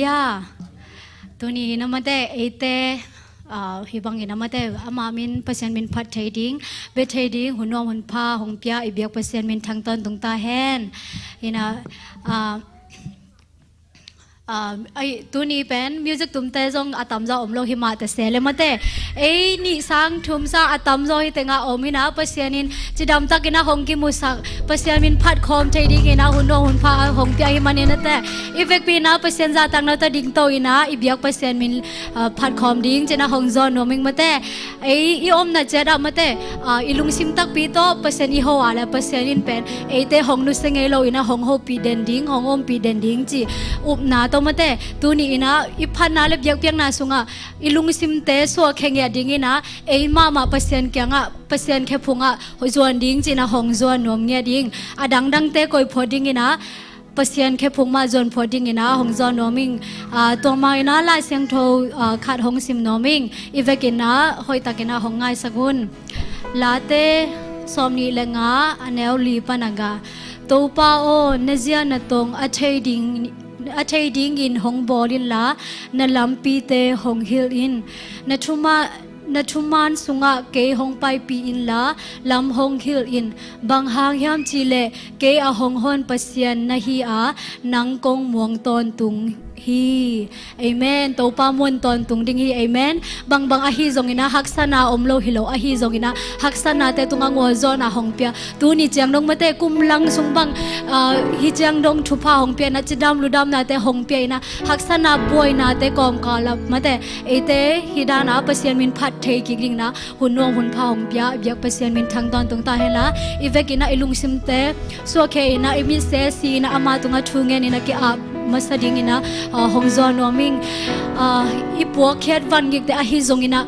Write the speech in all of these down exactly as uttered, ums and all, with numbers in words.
Ya, tuni in a mate, eite, ah, hih bangin a mate, ama min, Pasian min phat thei ding, bia thei ding, hun nuam hun pha hong pia i biak Pasian min thang tawntung ta hen. Ina, ah, ah, ai, tuni pen music tumte zong a tamzaw om lo hi mah ta se le mate. Ei nih sang thum sang a tamzaw hi tengah om ina, Pasian in cidamtakin a hong kimusak, Pasian min phat khawm thei dingin a hun nuam hun pha a hong pia hi manin a te. I vekpi ina Pasian zahtakna ta dingto ina i biak Pasian min, ah, phat khawm ding cina hong zawn nuam ing mate. Ei i omna ciat ah mate, ah, i lungsim takpi tawh Pasian i ho a le Pasian in pen eite hong nusia ngei lo ina hong hopih den ding, hong ompih den ding ci upna tawh mate. Tuni ina i phatna le biakpiakna sungah i lungsimte suahkhia ngiat ding ina ei mahmah Pasian kiangah, Pasian khephungah zuan ding cina hong zuan nuam ngiat ding. A dangdangte koih phot ding ina Pasian khephung mah zuan phot ding ina hong zawn nuam ing. Ah, tua mah ina Lai Siangtho, ah, khat hong sim nuam ing. I vek ina hoihtak ina hong ngaisak un. Late sawmnih le nga a neu li pan a ga. Topa aw, na zia na tong a thei ding, a thei dingin hong bawl inla, na lampite hong hilh in. Na thuma, na thuman sungah kei hong paipih inla, lam hong hilh in. Bang hang hiam cihleh kei a hong hon Pasian na hi a, nang kong muang tawntung hi. Amen. Topa muan tawntung ding hi. Amen. Bangbang ahi zongina haksatna om lo hi lo, ahi zongina haksatnate tungah ngualzawhna hong pia. Tuni ciang dong mate kum lang sung bang, ah, hi ciang dong thupha hong pia ina cidam ludamnate hong pia ina haksatna buainate kawmkal ah mate eite hi dana Pasian min phat thei kik dingna hun nuam hun pha hong pia i biak Pasian min thang tawntung ta henla. I vek ina i lungsimte suahkhia ina i mitse si ina ama tungah thu ngen ina ki-ap masa ding ina, ah, hong zawn nuam ing. Ah, i puakkhiat van gikte ahi zongina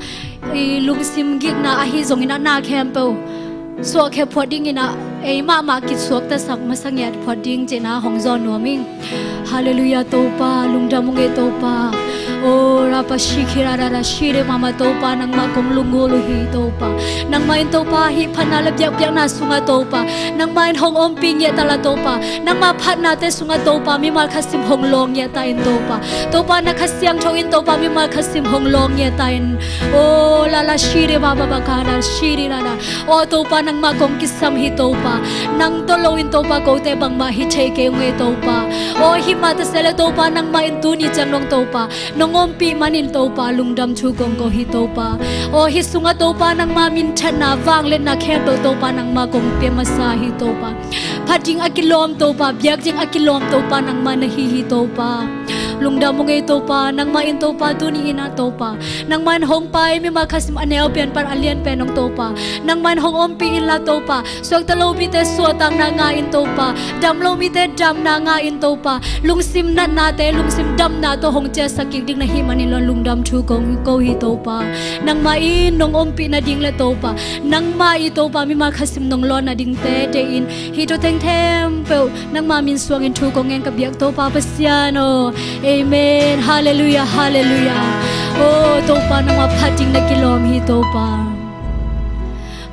i lungsim gikna ahi zongina na khempeuh suahkhia phot ding ina ei mahmah kisuaktasak masa ngiat phot ding cina hong zawn nuam ing. Halleluiah Topa, lungdam ung ei Topa. O rapa shikhi rara shire mama Topa, nangmah kong lunggulh uh hi Topa. Nangmah in Topa hih phatna le biakpiakna sungah Topa, nangmah in hong ompih ngiat ta la Topa. Nangmah phatnate sungah Topa mimal khat sim hong lawng ngiat ta in Topa. Topa na Kha Siangtho in Topa mimal khat sim hong lawng ngiat ta in. O lala shire baba bakana shire lala. O Topa nangmah kong kisam hi Topa. Nang tawh lo in Topa kote bangmah hi thei kei ung ei Topa. O hih mah ta se le Topa nangmah in tuni ciang dong Topa nong ompih manin Topa lungdam thu kong ko hi Topa. O hih sungah Topa nangmah minthanna vangliatna khempeuh Topa nangmah kong pia masa hi Topa. Phat ding a kilawm Topa, biak ding a kilawm Topa nangmah na hi hi Topa. Lungdam ung ei Topa, nangmah in Topa tuni ina Topa nangmah in hong pai mimal khat sim a neu pian pan a lian pian dong Topa nangmah in hong ompih inla Topa. Suakta lo mite suahtakna ngah in Topa. Dam lo mite damna ngah in Topa. Lungsim natnate lungsim damna tawh hong ciahsak kik ding na hih manin lungdam thu kong ko hi Topa. Nangmah in nong ompih nading le Topa nangmah i Topa mimal khat sim nong lawn nadingte te in hih thu thengtheng peuh nangmah min suangin thu kong ngen ka biak Topa Pasian aw. Amen. Halleluiah, halleluiah. O Topa nangmah phat ding na kilawm hi Topa.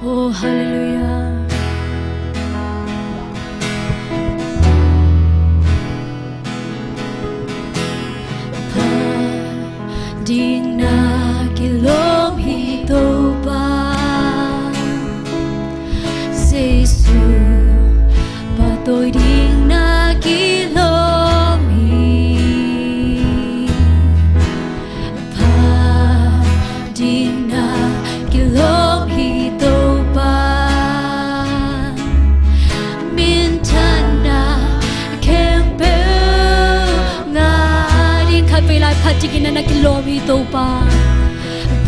Oh, hallelujah. Phat ding na kilawm hi Topa. Jesu, pahtawi ding na kilawm hi. Phat ding na kilawm hi Topa. Minthanna khempeuh ngah ding. Khatvei lai phat dingin na kilawm hi Topa.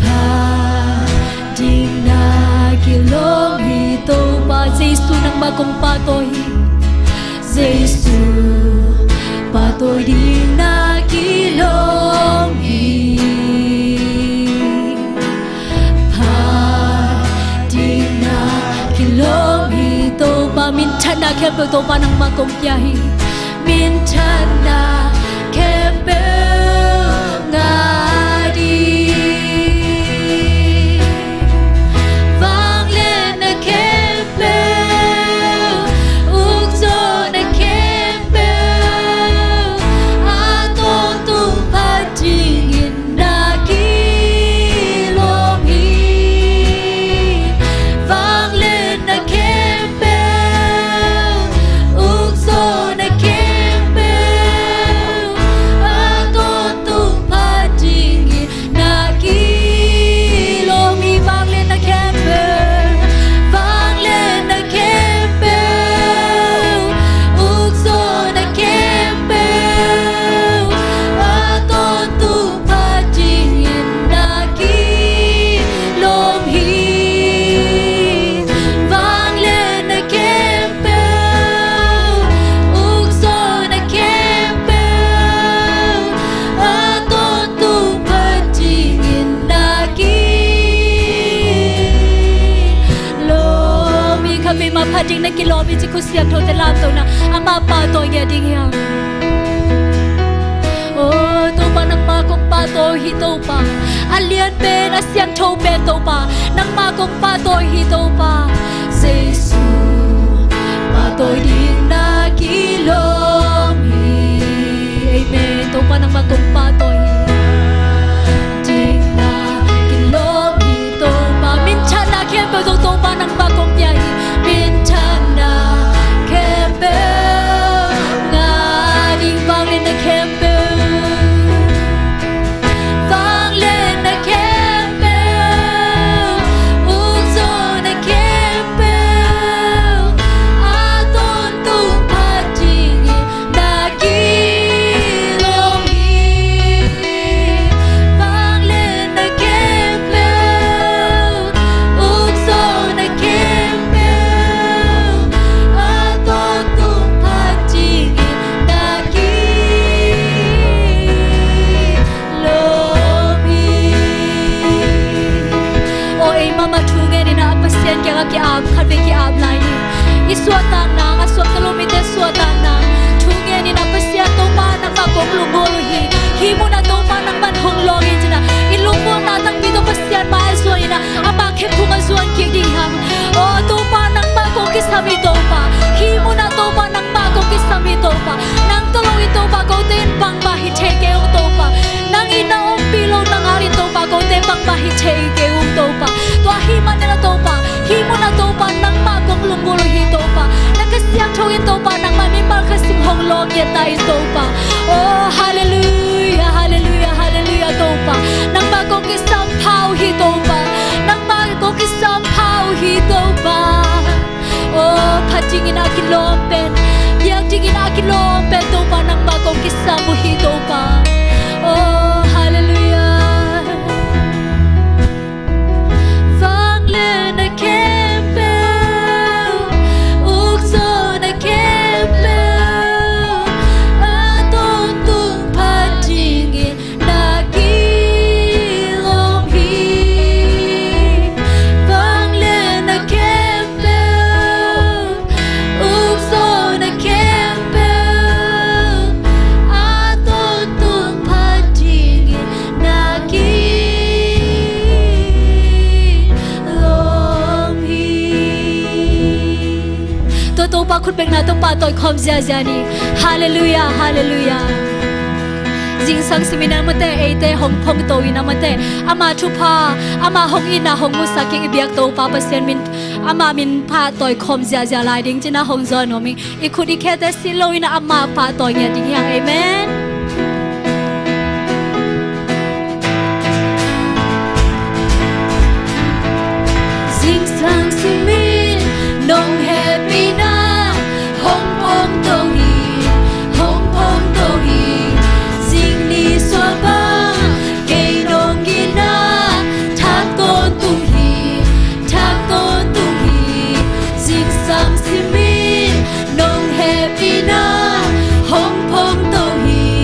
Phat ding na kilawm hi Topa. Jesu nangmah kong pahtawi hi. Jesu, pahtawi ding na kilawm hi. Phat ding na kilawm hi Topa. Minthanna khempeuh Topa nangmah kong pia hi. Minthanna khempeuh ngah ding. Vangliatna khempeuh, ukzawhna khempeuh a tawntung Te kilawm i ci khut siangthote lamto na amah pahtawi ngiat ding hiam? O Topa, nangmah kong pahtawi hi Topa. A lian pen, a siangtho pen Topa, nangmah kong pahtawi hi Topa. Jesu pahtawi ding na kilawm hi. Amen. Topa, nangmah kong pahtawi hi. Ding na kilawm hi Topa. Minthanna khempeuh zong Topa, nangmah kong pia hi. Minthanna khempeuh, ngah ding vangliatna khempeuh, vangliatna khempeuh, ukzawhna khempeuh, a tawntung phat dingin na kilawm hi. Vangliatna khempeuh, ukzawhna khempeuh, a tawntung phat dingin na kilawm hi. O, ei mahmah thu ngenin a Pasian kiangah ki-ap, khatvei ki-ap lai ni. I suahtakna, a suakta lo mite suahtakna thu ngenin a Pasian Topa, nangmah kong lunggulh uh hi. Hih munah Topa, nangman hong lawng in ci-in a, i lunggulhna tampi tawh Pasian mai-ah zuan in a, amah khephung ah zuan kik ding hi hang. O Topa, nangmah kong kisam hi Topa. Hih munah Topa, nangmah kong kisam hi Topa. Nang tawh lo in Topa, kote in bangmah hi thei kei ung Topa. Nang in na ompih loh na ngal in Topa, kote bangmah hi thei kei ung Topa. Tua ahih manin a Topa, hih munah Topa, nangmah kong lunggulh uh hi Topa. Na Kha Siangtho in Topa, nangmah mimal khat sim hong lawng ngiat ta in Topa. O, halleluiah, halleluiah, halleluiah Topa. Nangmah kong kisam pha uh hi Topa. Nangmah kong kisam pha uh hi Topa. O, phat dingin a kilawm pen, biak dingin a kilawm pen Topa, nangmah kong kisam uh hi Topa. O, halleluiah. Vangliatna khempeuh, ukzawhna khempeuh, a tawntung phat dingin na kilawm hi. Vangliatna khempeuh, ukzawhna khempeuh, a tawntung phat dingin na kilawm hi. Tua Topa khutbetna tawh pahtawi khawm ziahziah ni. Halleluiah, halleluiah. Zingsang simin a mate, eite hong phongto in a mate, ama thupha, ama hong itna hong musak kik i biak Topa Pasian min, ama min pahtawi khawm ziahziah lai ding ci-in a hong zawn nuam ing. I khut i khete silh lo in a amah pahtawi ngiat ding hi hang. Amen. Zingsang simin nong hehpihna hong phongto hi, hong phongto hi. Zingni suah bang kei nong itna thak tawntung hi, thak tawntung hi. Zingsang simin nong hehpihna hong phongto hi,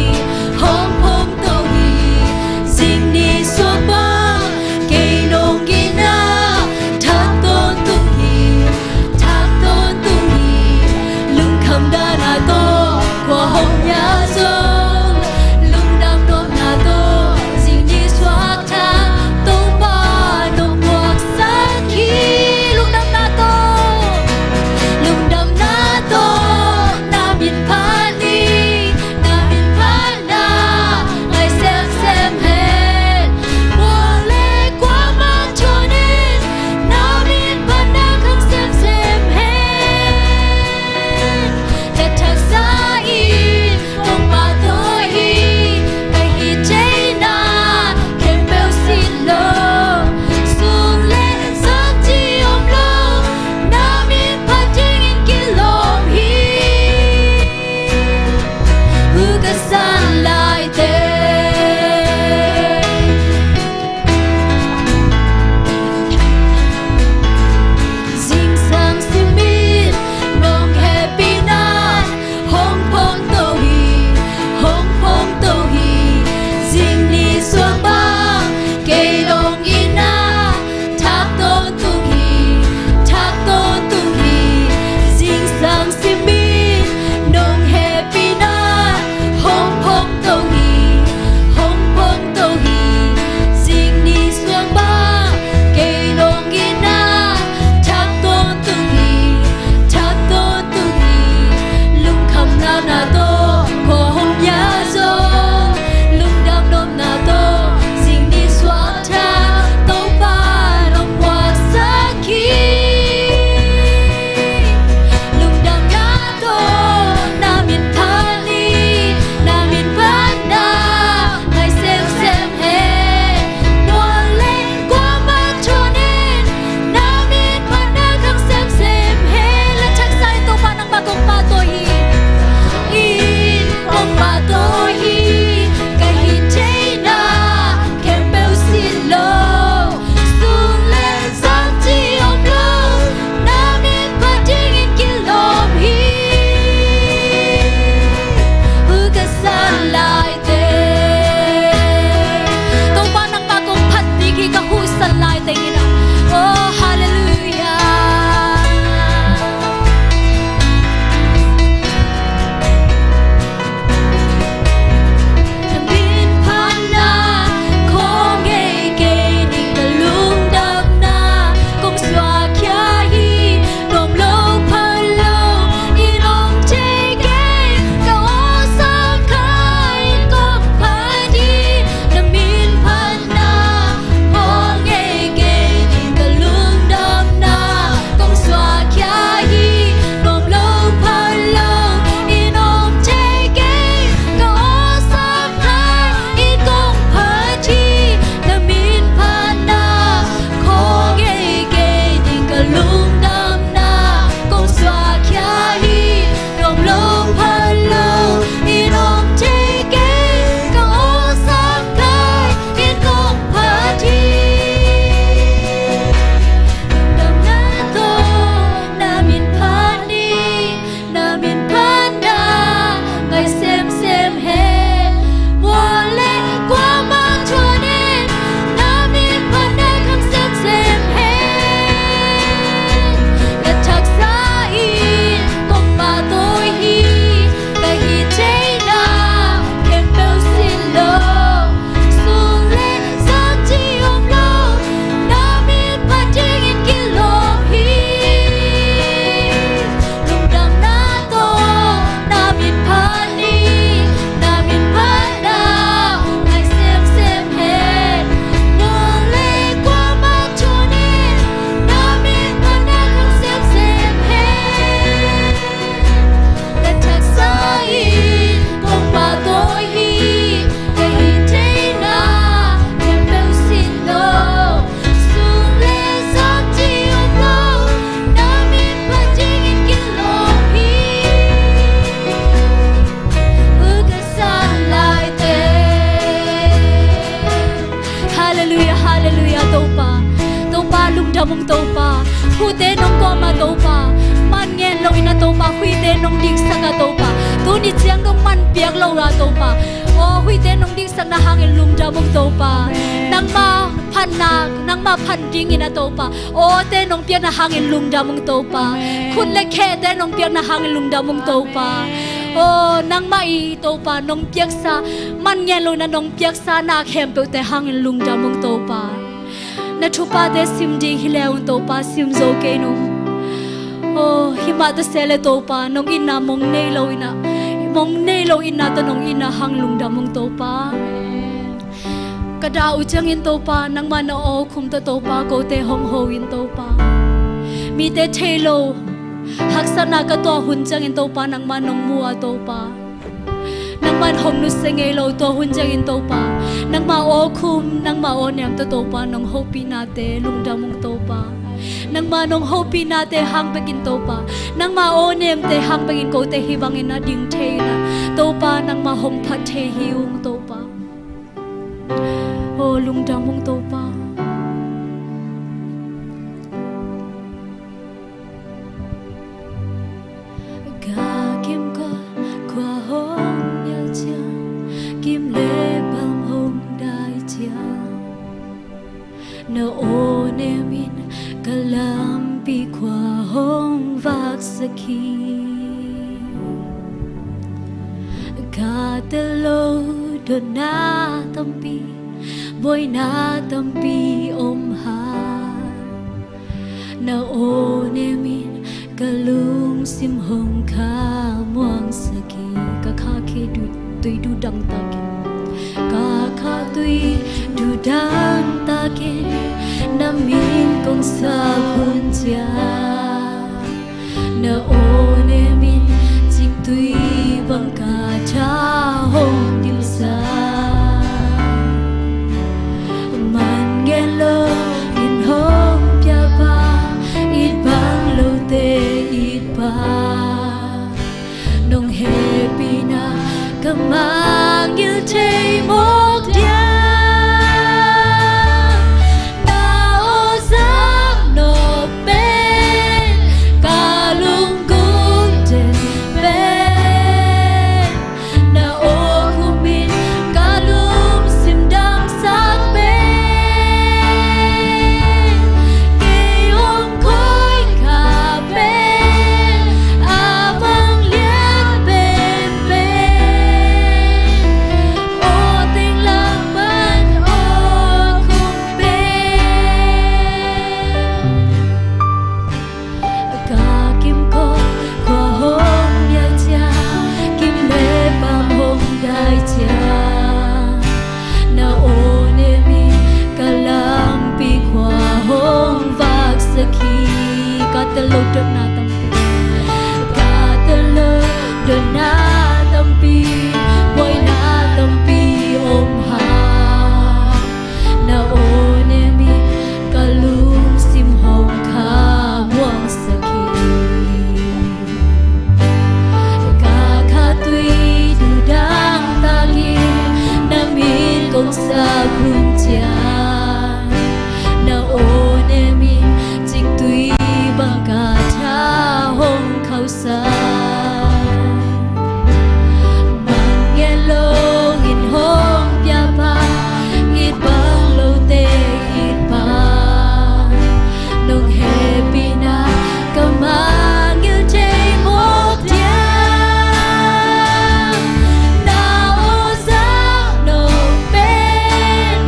Lungdam ung Topa. Huhte nong kawm a Topa, man ngen lo in a Topa, huhte nong diksak a Topa, tuni ciang dong man piak lo a Topa, aw huhte nong diksakna hangin lungdam ung Topa. Nangma phatna, nangma phat dingin a Topa, awte nong piakna hangin lungdam ung Topa. Khut le khete nong piakna hangin lungdam ung Topa. Aw nangmah i Topa nong piaksa, man ngen lo in a nong piaksa na khempeuhte hangin lungdam ung Topa. Na thuphate sim ding hi le un Topa, sim zo kei nung. Aw himah ta se le Topa, nong itna mong nei lo in a, mong nei lo itna ta nong itna hang lungdam ung Topa. Ka dah uh ciangin Topa, nangmah na aw khum ta Topa, kote hong ho in Topa. Mite thei lo haksatna ka tuah hun ciangin Topa, nangmah nong mu a Topa. Nangmah hong nusia ngei lo tua hun ciangin Topa, nangmah aw khum, nangmah aw nem ta Topa, nong hopihnate lungdam ung Topa. Nangmah nong hopihnate hang bekin Topa, nangmah aw nemte hang bekin kote hih bangin a ding thei in a Topa, nangmah hong phat thei hi ung Topa. Aw lungdam ung Topa. Ka kimkot khua hong nial ciang, kim le pam hong dai ciang, na aw nemin ka lampi khua hong vaksak hi. Ka tel lo dotna tampi, buaina tampi om hang, na aw nemin ka lungsim hong khamuangsak hi. Ka kha khe du, tui dudang takin, ka kha tui dudang takin, na min kong sak hun ciang, na aw nemin ciktui bang ka tha hong dilsa. Man ngen lo in hong piapa, it bang lote it pa, nong hehpihna ka mangngilh thei mawk diam. Na aw zak nawk pen ka lunggulh den pen, na aw khumin ka lungsim damsak pen, kei hong khoikhak pen a vanglian penpen, aw teng lam pan aw khum pen. Ka kimkot khua hong nial ciang, kim le pam hong dai ciang, na aw nemin ka lampi khua hong vaksak hi. Ka tel lo dotna tampi, ka tel lo dotna tampi, buaina tampi om hang, na aw nemin ka lungsim hong khamuangsak hi. Ka kha tui dudang takin, na min kong sak hun ciang, na aw nemin ciktui bang ka tha hong khauhsak. Man ngen lo in hong piapa, it bang lote it pa, nong hehpihna ka mangngilh thei mawk diam. Na aw zak nawk pen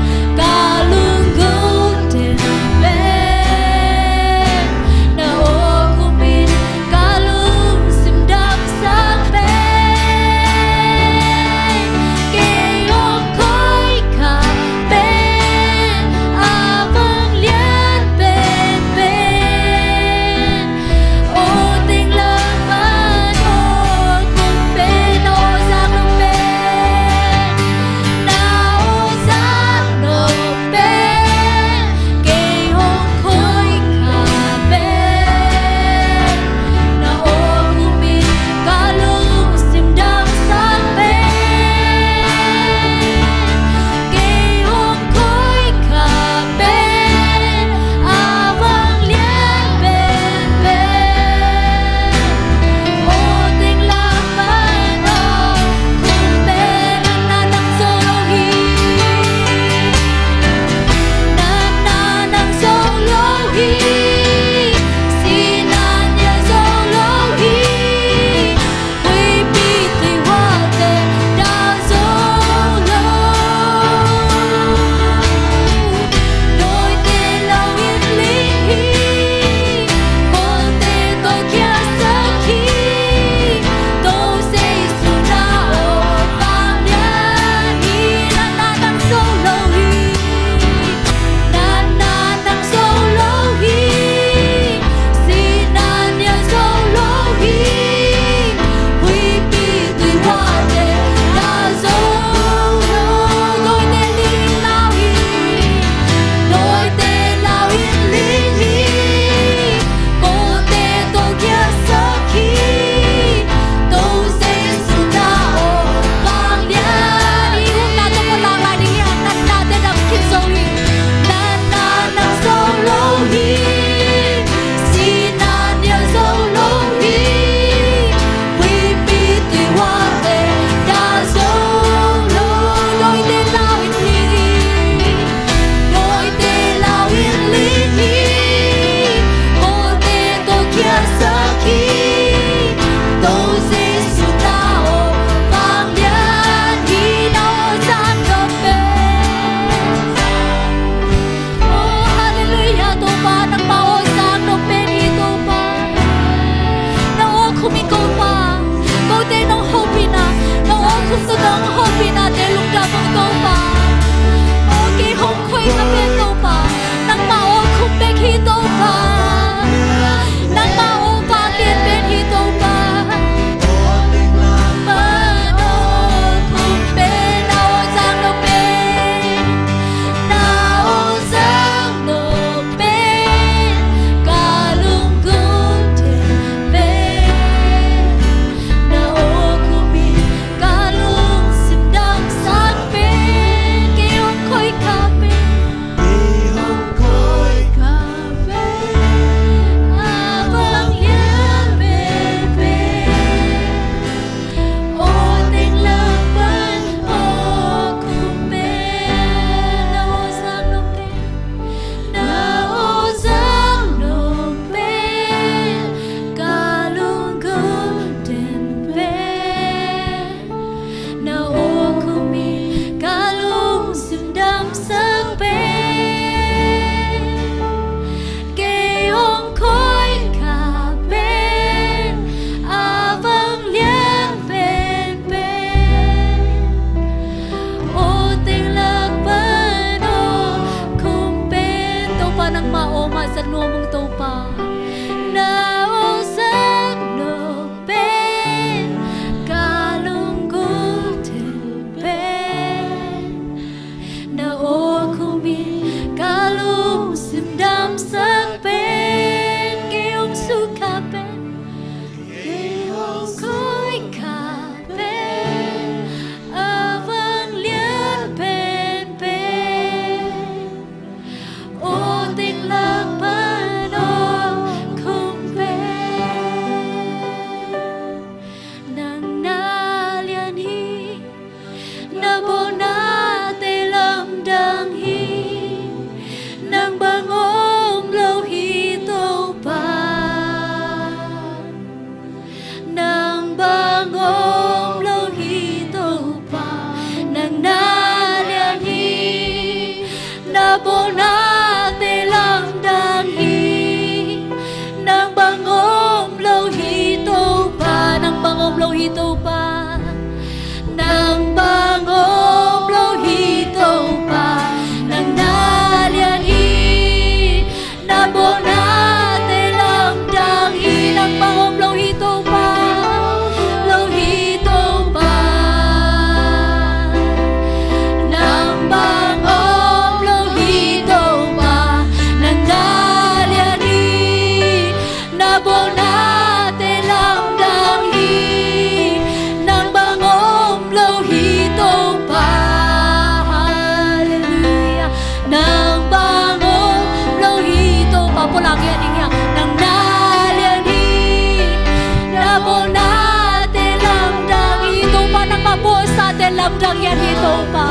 Lian hi Topa.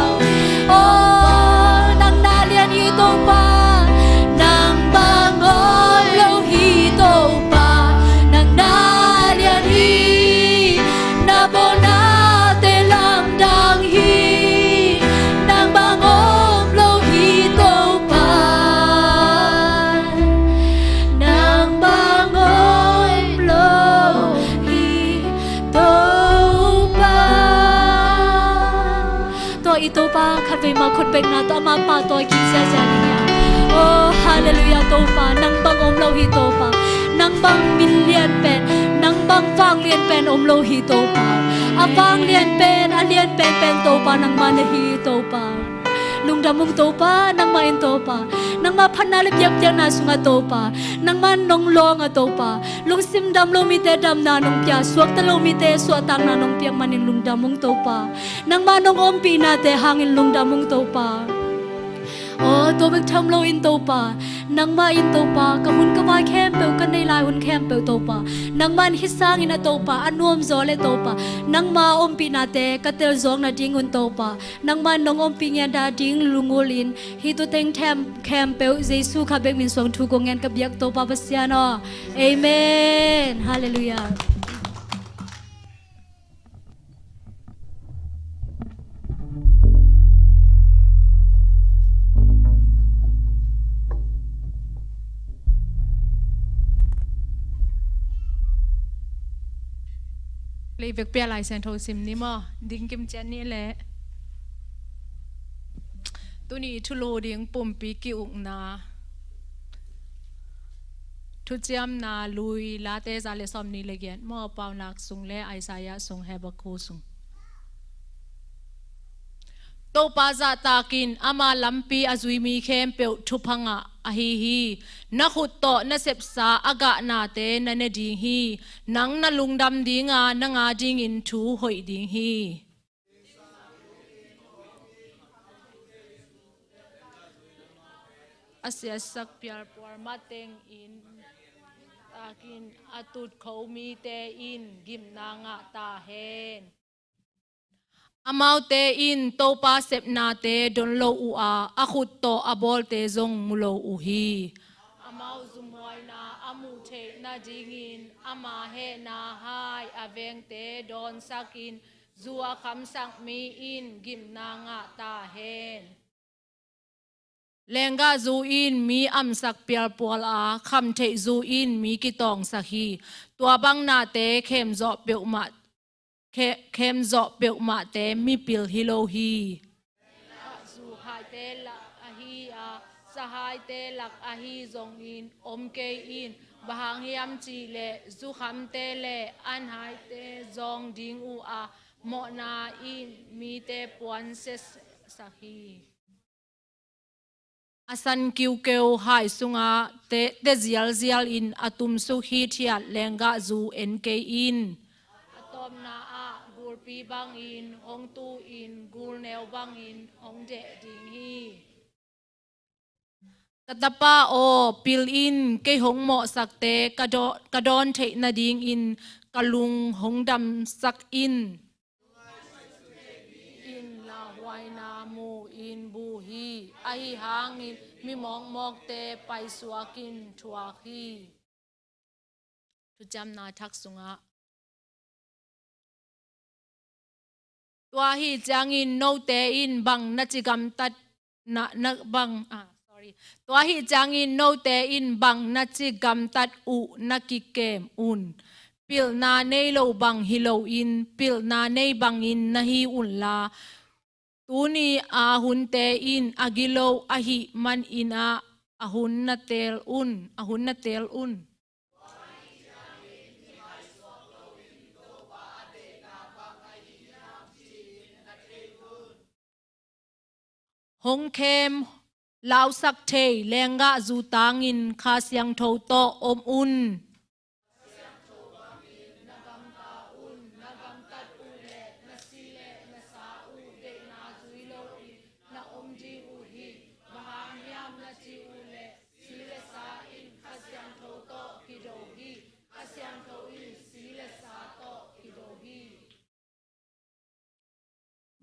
Oh, nang na lian hi Topa. Nang bang om lo hi Topa. Nang na lian hi. Na bawlnate lamdang hi. Nang bang om lo hi Topa. Nang bang om lo hi Topa. Tua i Topa khatvei mah khutbetna tawh ama pahtawi kik ziahziah ni. Oh, halleluiah Topa, nang bang om lo hi Topa. Nang bang min lian pen, nang bang vang lian pen om lo hi Topa. A vang lian pen, a lian penpen Topa nangmah na hi Topa. Lungdam ung Topa, nangmah in Topa. Nangmah phatna le biakpiakna sungah Topa. Nangmah nong lawng a Topa. Lungsim dam lo mite damna nong pia, suakta lo mite suahtakna nong piak manin lungdam ung Topa. Nangmah nong ompihnate hangin lungdam ung Topa. Aw, tua bek tham loin Topa, nangmah in Topa, ka hun ka vai khempeuh, ka nei lai hun khempeuh Topa, nangmah in hih sangin a Topa, a nuamzaw le Topa, nangmah ompihnate ka telzawng nadingun Topa, nangmah in nong ompih ngiat nading lungulin, hih tu teng them khempeuh Jesu kha bek min suang thu kong ngen ka biak Topa Pasian aw. Amen. Halleluiah. Leivek pia Lai Siangtho sim ni maw, ding kim cian ni leh. Tuni thulu ding pumpi ki-ukna. Thuciamna lui Late za le sawmnih le giat maw, Paunak sung le Isaiah sung, Habakkuk sung. Topa zahtak in, ama lampi a zui mi khempeuh thupha ngah ahi hi. Na khut tawh na sepsa a gahnate na ne ding hi. Nang na lungdam dinga, nang adingin thu hoih ding hi. A siatsak pialpual matengin takin a tutkho mite in gimna ngah ta hen. Amaute in Topa sepnate don lo uh a, a khut tawh a bawlte zong mu lo uh hi. Amau zumhuaina a muh theih nadingin ama hehna hai a vengte dawnsakin, zu a khamsak mi in gimna ngah ta hen. Lenggahzu in mi amsak pialpual a, khamtheihzu in mi kitawngsak hi. Tua bang nate khemzawh peuhmah, khe-, khemzawh peuhmahte mipil hi lo hi. Zu haite lak ahi a, sahaite lak ahi zongin om kei in. Bang hang hiam cihleh zukhamte le anhaite zawng ding uh a, mawhna in mite puan siasak hi. A san kiukeu hai sungah te, te zialzial in a tumsuk hithiat lenggahzu en kei in. A tawpna ah gulpi bangin hong tu in, gulneu bangin hong deh ding hi. Ka tapa aw, pil in, kei hong mawhsakte ka daw-, ka dawn theih nadingin ka lung hong damsak in. In lauhuaina mu in bu hi, ahi hangin mi mawkmawkte paisuakin thuak hi. Thuciamna thak sungah. Tua ahi ciangin note in bang na ci gamtat na, na bang, ah, sorry. Tua ahi ciangin note in bang na ci gamtat uh na kikem un. Pilna nei lo bang hi loin, pilna nei bangin na hi unla, tuni a hunte in a gilo ahih manin ah a hun na teel un, a hun na teel un. Hong khem lausak thei lenggahzu tangin Kha Siangtho tawh om un.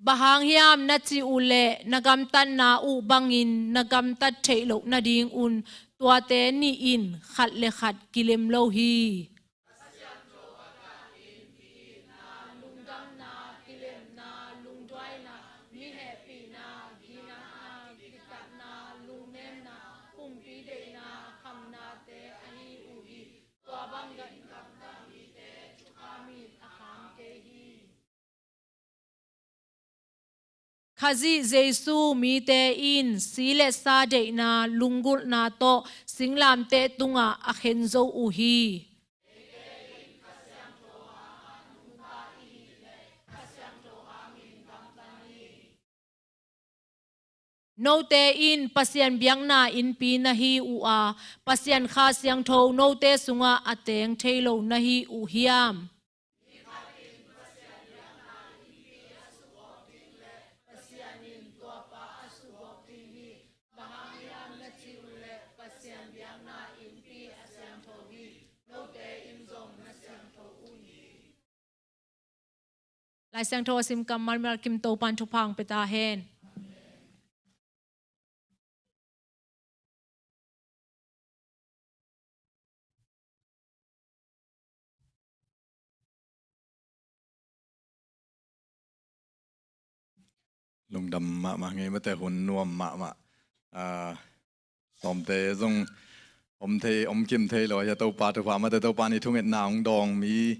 Bang hang hiam na cih uh leh, na gamtatna uh bangin na gamtat theih loh nadingun tuate nih in khat le khat kilem lo hi. Lungdamna, kilemna, lungduaina, mi hehpihna, ginatna, kitatna, lungnemna, pumpi deihna, khamnate ahi uh hi. Tua bangin gamtat mite thukham in a kham kei hi. Khazih Jesu mite in si le sa deihna, lunggulhna tawh singlamteh tungah a khen zo uh hi. Note in Pasian biakna innpi na hi uh a, Pasian Kha Siangtho note sungah a teng thei lo na hi uh hiam? Lai Siangtho a sim kammal mimal kim Topan thupha hong pia ta hen. Lungdam mahmah ngei mate, hun nuam mahmah. Ah, sawmte zong om thei, om kim thei lo a, Topa thupha mate, Topa in i thungetna hong dawng mi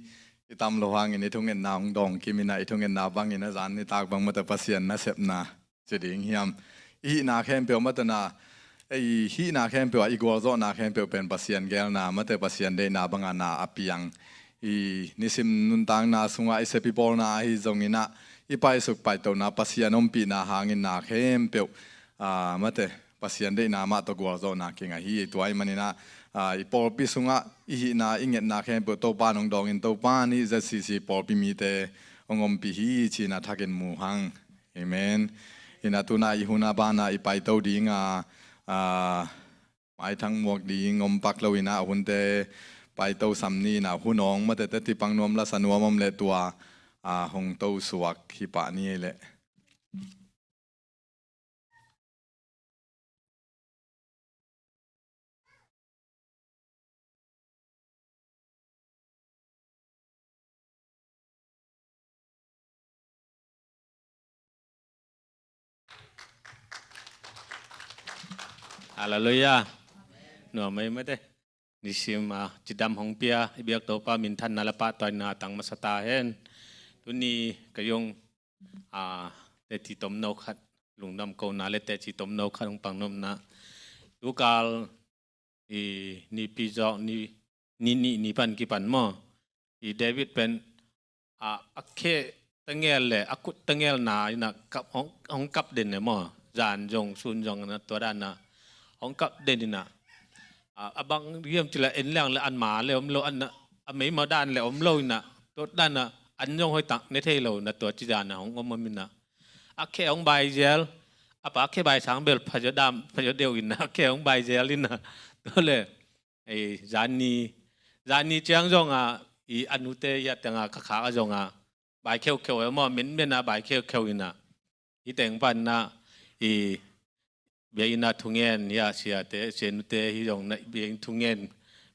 i tam lo hangin i thungetna hong dawng kim in a, i thungetna bangin a zan nitak bang mate Pasian nasepna ci ding hiam, i hihna khempeuh mate na, i hihna khempeuh a, i gualzawhna khempeuh pen Pasian geelna mate Pasian deihna banga na a piang. I nisim nuntakna sungah i sep i pawlna ahi zongin a, i paisuk paitona Pasian ompihna hangin na khempeuh, ah, mate Pasian deihna mah tawh gualzawhna kinga hi. Tua ahih manin a, ah, i pawlpi sungah i hihna i ngetna khempeuh Topa in hong dawngin Topa in hih Z C C pawlpi mite hong ompih hi ci-in a thakin mu hang. Amen. In a tuna i hun a bana i paito ding a, ah, maithang muak ding om pak lo in a, hunte paito sam ni in a, hun awng mate teci pang nuam la sa nuam om leh tua, ah, hong to suak hi pah ni leh. Halleluiah. Nuam ei mate. Nisim a cidam hong pia i biak Topa minthanna le pahtawina tang masa ta hen. Tuni ka zong a teci tomno khat, lungdam kohna le teci tomno khat hong pangnopna. Tukal i nipi zawk ni, ni, ni, ni pan kipan maw, i David pen a, a khe tangel le a kut tangelna in a kap, hong, hong kap den le maw, zan zong sun zong na tua dan a hong kap den in a, a, a bang hiam cih leh en liang le an ma le om lo, an a, a meima dan le om lo in a, tua dan a an zong hoih tak ne thei lo na tua ci zan a hong om om in a, a khe hong bai zel, a pa khe bai sang bel pha zaw dam, pha zaw deuh in a, a khe hong bai zel in a, tua le ei, zan ni, zan ni ciang zong a, i a nute i a teng a ka khak a zong a, bai kheukheu e maw, menmen a bai kheukheu in a, i teng pan a, i bia in a thungen, i a siate, sia nute hi zong na, bia in thungen,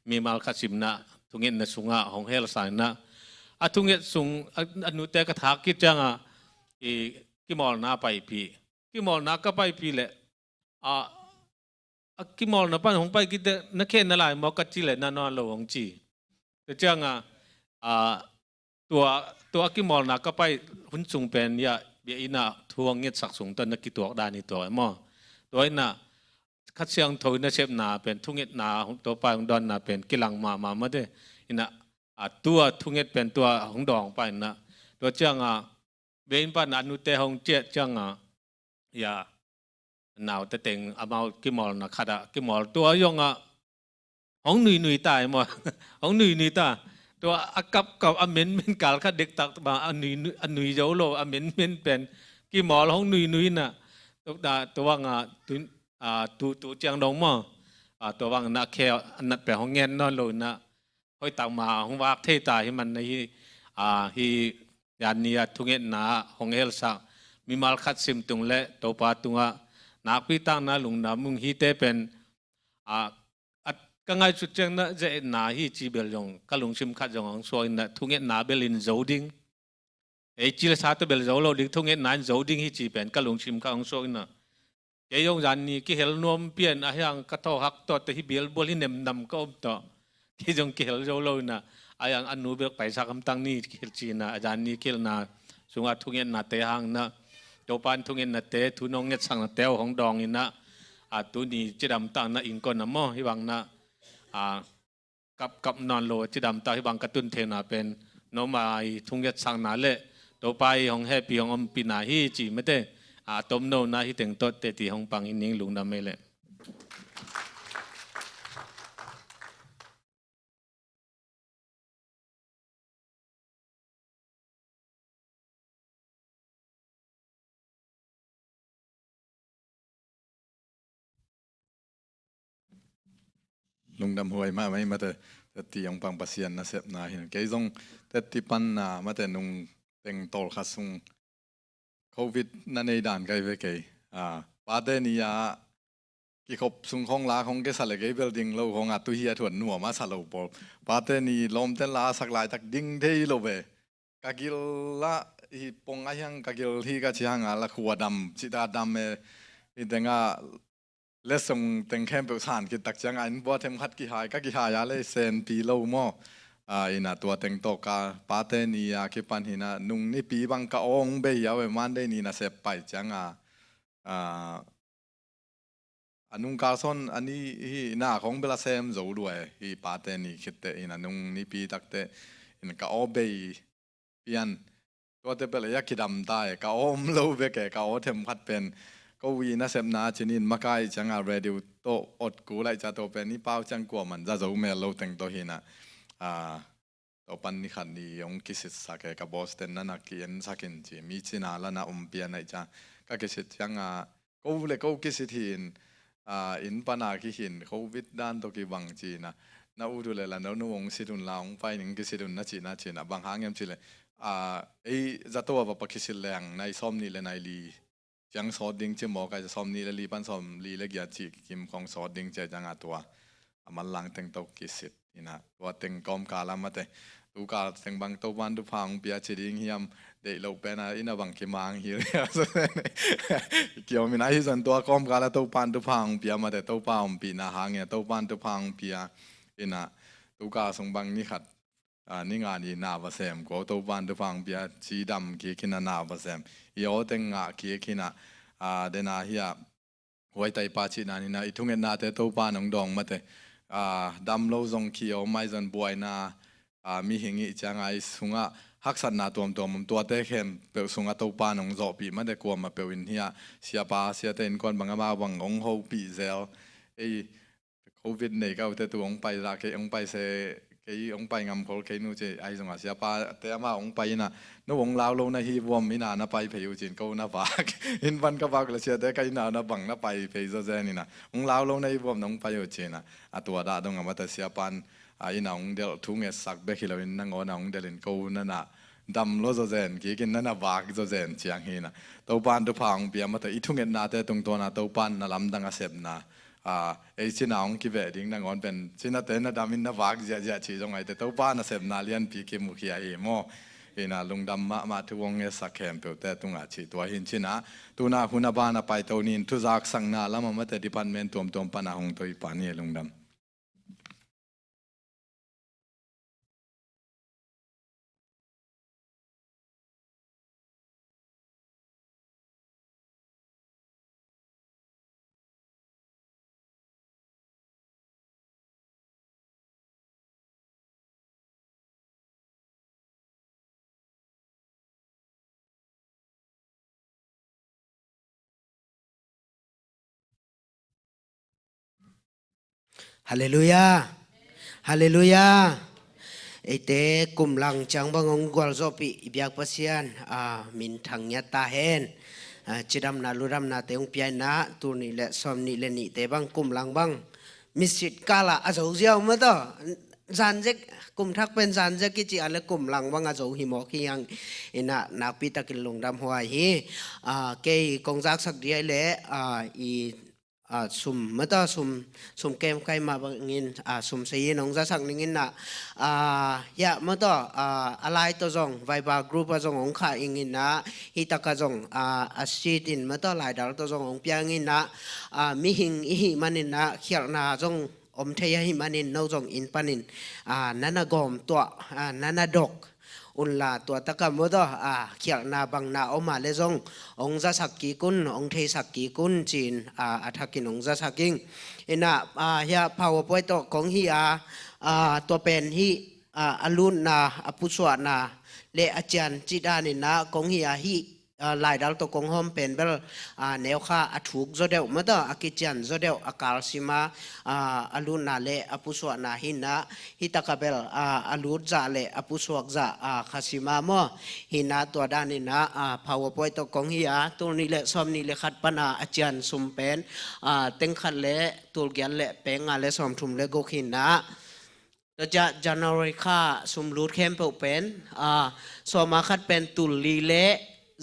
mimal khat sim na, thungetna sungah hong hel sa in a, a thunget sung, a, a nute ka thak khit ciang a, i kimawlna paipih, kimawlna ka paipih leh, a, a kimawlna pan hong pai khit teh, na khe na lai maw ka ci leh na nawn lo hong ci. Tua ciang a, a, tua, tua a kimawlna ka pai hun sung pen i a, bia in a thu hong ngetsak sung tawh na kituak dan hi tua e maw. Tua in a, Kha Siangtho in a sepna pen, thungetna, hong Topa hong dawnna pen kilang mahmah mate. In a, a, tua thunget pen tua hong dawng pa in a. Tua ciang a, bia in pan a nute hong ciah ciang a, i a, naute teng amau kimawlna khat a kimawl, tua zong a hong nuinui ta e maw. Hong nuinui ta. Tua a kapkap a menmen kal khat dektak bang a nuinui, a nui zo lo a menmen pen kimawl hong nuinui in a, tua, tua bang a tu, a, tu, tu ciang dong maw. A, tua bang in a khe a nat pen hong ngen nawn lo in a, hoih tak ma hong vak thei ta hi man na hi, a, hi zan ni a thungetna hong helsak mimal khat sim tung le Topa tungah nakpi takna lungdam ung. Hihte pen, a, a, ka ngaihsut ciang na ze-etna hi ci bel zong ka lungsim khat zong hong suak in na, thungetna bel in zo ding. Ei ci le sa tawh bel zo lo ding, thungetna in zo ding hi ci pen ka lungsim khat hong suak in na. Kei zong zan ni kihel nuam pian a hiang ka thawhak tawh te hi bialbual hi nemnam ka om tawh. Kei zong kihel zo lo in na, a hiang a nu bel paisa kamtang ni kihel ci in na, a zan ni kihelna sungah thungetnate hang na, Topa in thungetnate, thu nong ngetsaknate uh hong dawng in na, a, tuni cidam tak na innkuan a maw, hih bang na, a, kapkap nawn lo cidam tak hih bang ka tun theihna pen, noma i thungetsakna le Topa i hong hehpih hong ompihna hi ci mate, a, tomno na hi teng tawh teti hong pang hi ning, lungdam ei leh. Lungdam huai mahmah ei mate, teti hong pang Pasian nasepna hi. Kei zong teti panna mate nung teng tawlkhat sung Covid na nei dan kai ve kei. A, pate ni a kikhop sung khong la khong kesa le kei bel ding lo khong a tu hi a thuan nuam a sa lo pawl. Pate ni lawmten la sak laitak ding thei lo ve. Ka gil lah hi pong a hiang ka gil hi ka ci hang a la khua dam, cita dam e. Hi teng a lesson teng khempeuh san khit tak ciang a inn bua themkhat kihai, ka kihai a le senpi lo maw. A, ina tua teng tawh ka pate ni a kipan hi na nung nipi bang ka awng bei hi a ve, Monday ni nasep pai ciang a, a, a nungkal sawn a ni hi na khong bel a sem zo lua e, hi pate ni khitte ina nung nipi takte in ka aw bei pian. Tuate bel ei a kidam ta e, ka aw om lo bek e, ka aw themkhat pen. Ko wi nasepna cinin makai ciang a radio tawh ot ku lai ca tawh pen i pau ciang kua man za zo mel lo teng tawh hi na. A, Topan ni khat ni hong kisitsak e, ka boss ten na na ki-ensak in ci, mi cina la na om pian ai ca. Ka kisit ciang a, ko le ko kisit hi in, a, inn pana kihin, Covid dan tawh kibang ci na. Na ut uh le la no nu hong sit un la, hong pai ning kisit un na ci na ci na, bang hang em ci le. A, ei zato a va pa kisit leng, nai sawm nih le nai li ciang sawt ding ci maw, kai sawm nih le li pan sawm li le giat ci kim khong sawt ding ci a ciang a tua a manlang teng tawh kisit ina, tua teng kawmkal a mate. Tukal teng bang Topan thupha hong pia ci ding hiam, deih loh pen a ina bang kimang hi ria. Kiom ina hi zon tua kawmkal a Topan thupha hong pia mate, Topa ompihna hang e, Topan thupha hong pia ina, tukal sung bang ni khat a, ni nga ni na va sem ko, Topan thupha hong pia, cidam kik hi na na va sem. I aw teng ngah kik hi na, a, dena hi a, huai taipa cihna ni na, i thungetnate Topan hong dawng mate. A, dam lo zong khi aw mai zon buaina, a, mihing i ciang a i sungah haksatna tuamtuam om tuate khempeuh sungah Topan hong zawhpih mate, kuamah peuh in hi a, siapa, siate innkuan bang amau bang hong hopih zel. Ei, Covid nei ka ute tu hong pai zah kei, hong pai se kei, hong pai ngam khol kei nu ci, ahi zongah siapate amah hong pai ina, no hong lau lo na hi vuam ina na pai phei uh cin, ko na vak. Inn pan ka vak le siate ka ina na bang na pai phei zaw zen ina, hong lau lo na hi vuam na hong pai uh cina. A tua dah dong a mate siapan, a, ina hong delh thu ngetsak bek hi lo in nangawn a hong delh in ko na na dam lo zaw zen, kikin na na vak zaw zen ciang hi na. Topan thupha hong pia mate i thungetnate tungtawna Topan na lamdang a sepna. A, ei cina hong kiveh ding nangawn pen, cinate na damin na vak ziahziah cih zong aite Topa nasepna lianpi kimukhia hi maw? Ina lungdam mahmah thu hong ngetsak khempeuhte tungah cih tua hin cina, tuna hun a ban a paito nin thuzaksakna lam a mate department tuamtuam pana hong toi pan hi lungdam. Halleluiah. Halleluiah. Eite kumlang ciang bang hong gualzawhpih i biak Pasian, a, minthang ngiat ta hen. A, cidamna ludamnate hong pia ina, tul nih le sawm nih le nihte bang kumlang bang misit kala a zo ziau mataw. Zanzek, kum thak pen zanzek kici a le kum lang bang a zo hi mawk hi hang. Ina nakpi takin lungdam huai hi. Ah, kei kong zaksak dih le, ah, i, ah, sum mata sum, sum kem kai ma bangin, ah, sum sei in hong zasak ning ina, ah, ya mata, ah, a lai to zong, Viber group a zong hong kha ing ina, hi taka zong, ah, a sit in mata laidal to zong hong piang ina, ah, mihing i hi man ina, khialhna zong om thei ahi manin no zong inn panin, ah, nana gawm tuah, ah, nana dok unla tua taka mawtaw, ah, khialhna bangna om a le zong ong zasak kik un, ong theisak kik un cin, ah, a thakin ong zasak ing. Ina, ah, hia PowerPoint tawh kong hi a, ah, tua pen hi, ah, a lutna, a pusuahna le a cian ci dan ina kong hi a hi, ah, laidal tawh kong hawm pen bel, ah, neu kha a thuk zaw deuh mawtaw, a kician zaw deuh, a kalsima, ah, a lutna le a pusuahna hi ina, hi taka bel, ah, a lut zah le a pusuak zah, ah, kha sima maw. Hi ina tua dan ina, ah, PowerPoint tawh kong hi a, tul nih le sawm nih le khat pana a cian sum pen, ah, teng khat le tul giat le peng nga le sawm thum le guk hi ina. Tua ciah January kha sum lut khempeuh pen, ah, sawma khat pen tul li le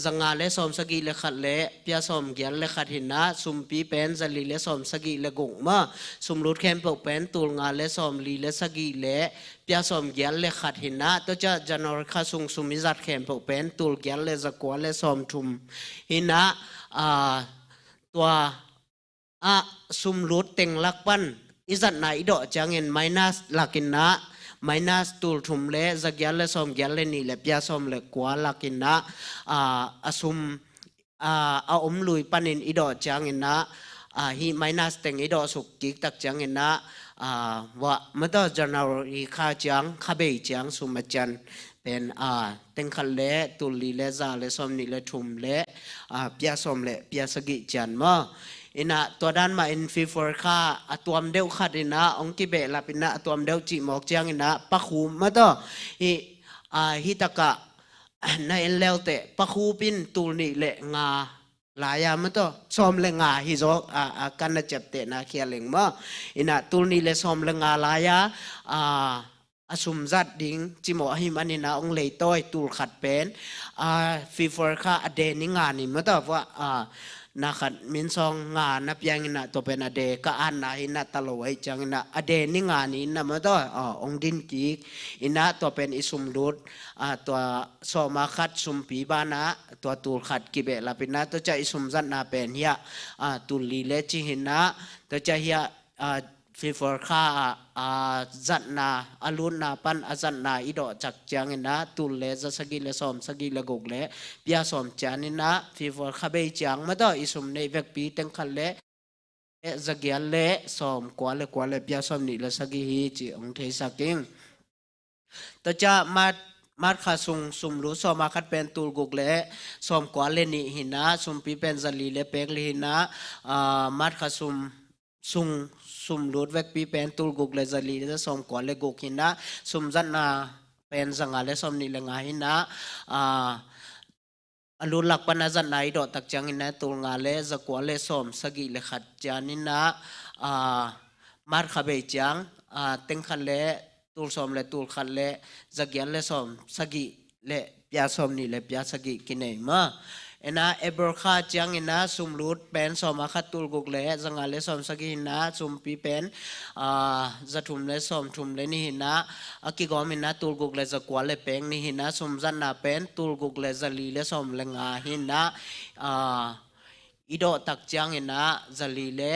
za nga le sawm sagih le khat le pia sawm giat le khat hi ina, sumpi pen za li le sawm sagih le guk maw. Sum lut khempeuh pen tul nga le sawm li le sagih le pia sawm giat le khat hi ina. Tua ciah January kha sung sum i zat khempeuh pen tul giat le za kua le sawm thum hi ina, ah, tua ah, sum lut teng lak pan i zatna i dawh ciangin minus lak ina, minus tul thum le za giat le sawm giat le nih le pia sawm le kua lak ina, ah, a sum, ah, a om lui panin i dawh ciang ina, ah, hi minus teng i dawh suk kik tak ciang ina, ah, wah mawtaw January kha ciang kha bei ciang sum a cian pen, ah, teng khat le tul li le za le sawm nih le thum le, ah, pia sawm le pia sagih cian maw. Ina tua dan mah in February kha a tuam deuh khat ina ong kibehlap ina a tuam deuh cih mawk ciang ina pakhu mawtaw. Hi, ah, hi taka na en leute pakhu pin tul nih le nga lai a mawtaw, sawm le nga hi zaw, ah, ah, kan na ciaptehna khial ing maw. Ina tul nih le sawm le nga lai a, ah, a sum zat ding cimawh ahi man ina ong leitawi tul khat pen, ah, February kha a de ni nga ni mawtaw, ah, na khat min sawng nga na piang ina tua pen a de ka an na hi ina ta lo ahi ciang ina a de ni nga ni ina mawtaw, ah, ong din kik ina tua pen i sum lut, ah, tua sawma khat sumpi bana tua tul khat kibehlap ina tua ciah i sum zatna pen hia, ah, tul li le ci hi ina tua ciah hia, ah, February kha, ah, zatna, a lutna pan a zatna i dawh cak ciang ina tul le za sagih le sawm sagih le guk le pia sawm cian ina February kha bei ciang mawtaw i sum neih vekpi teng khat le za giat le sawm kua le kua le pia sawm nih le sagih hi ci ong theisak ing. Tua ciah March, March kha sung sum lut sawma khat pen tul guk le sawm kua le nih hi ina, sumpi pen za li le pek li hi ina, ah, March kha sum sung sum lut vekpi pen tul guk le za li le sawm kua le guk hi ina, sum zatna pen za nga le sawm nih le nga hi ina, ah, a lut lak pan a zatna i dawh tak ciang ina tul nga le za kua le sawm sagih le khat cian ina, ah, March kha bei ciang, ah, teng khat le tul sawm le tul khat le za giat le sawm sagih le pia sawm nih le pia sagih kinei maw. Ina April kha ciang ina sum lut pen sawma khat tul guk le za nga le sawm sagih hi ina, sumpi pen, ah, za thum le sawm thum le nih hi ina, a kigawm ina tul guk le za kua le pek nih hi ina, sum zatna pen tul guk le za li le sawm le nga hi ina, ah, i dawh tak ciang ina za li le,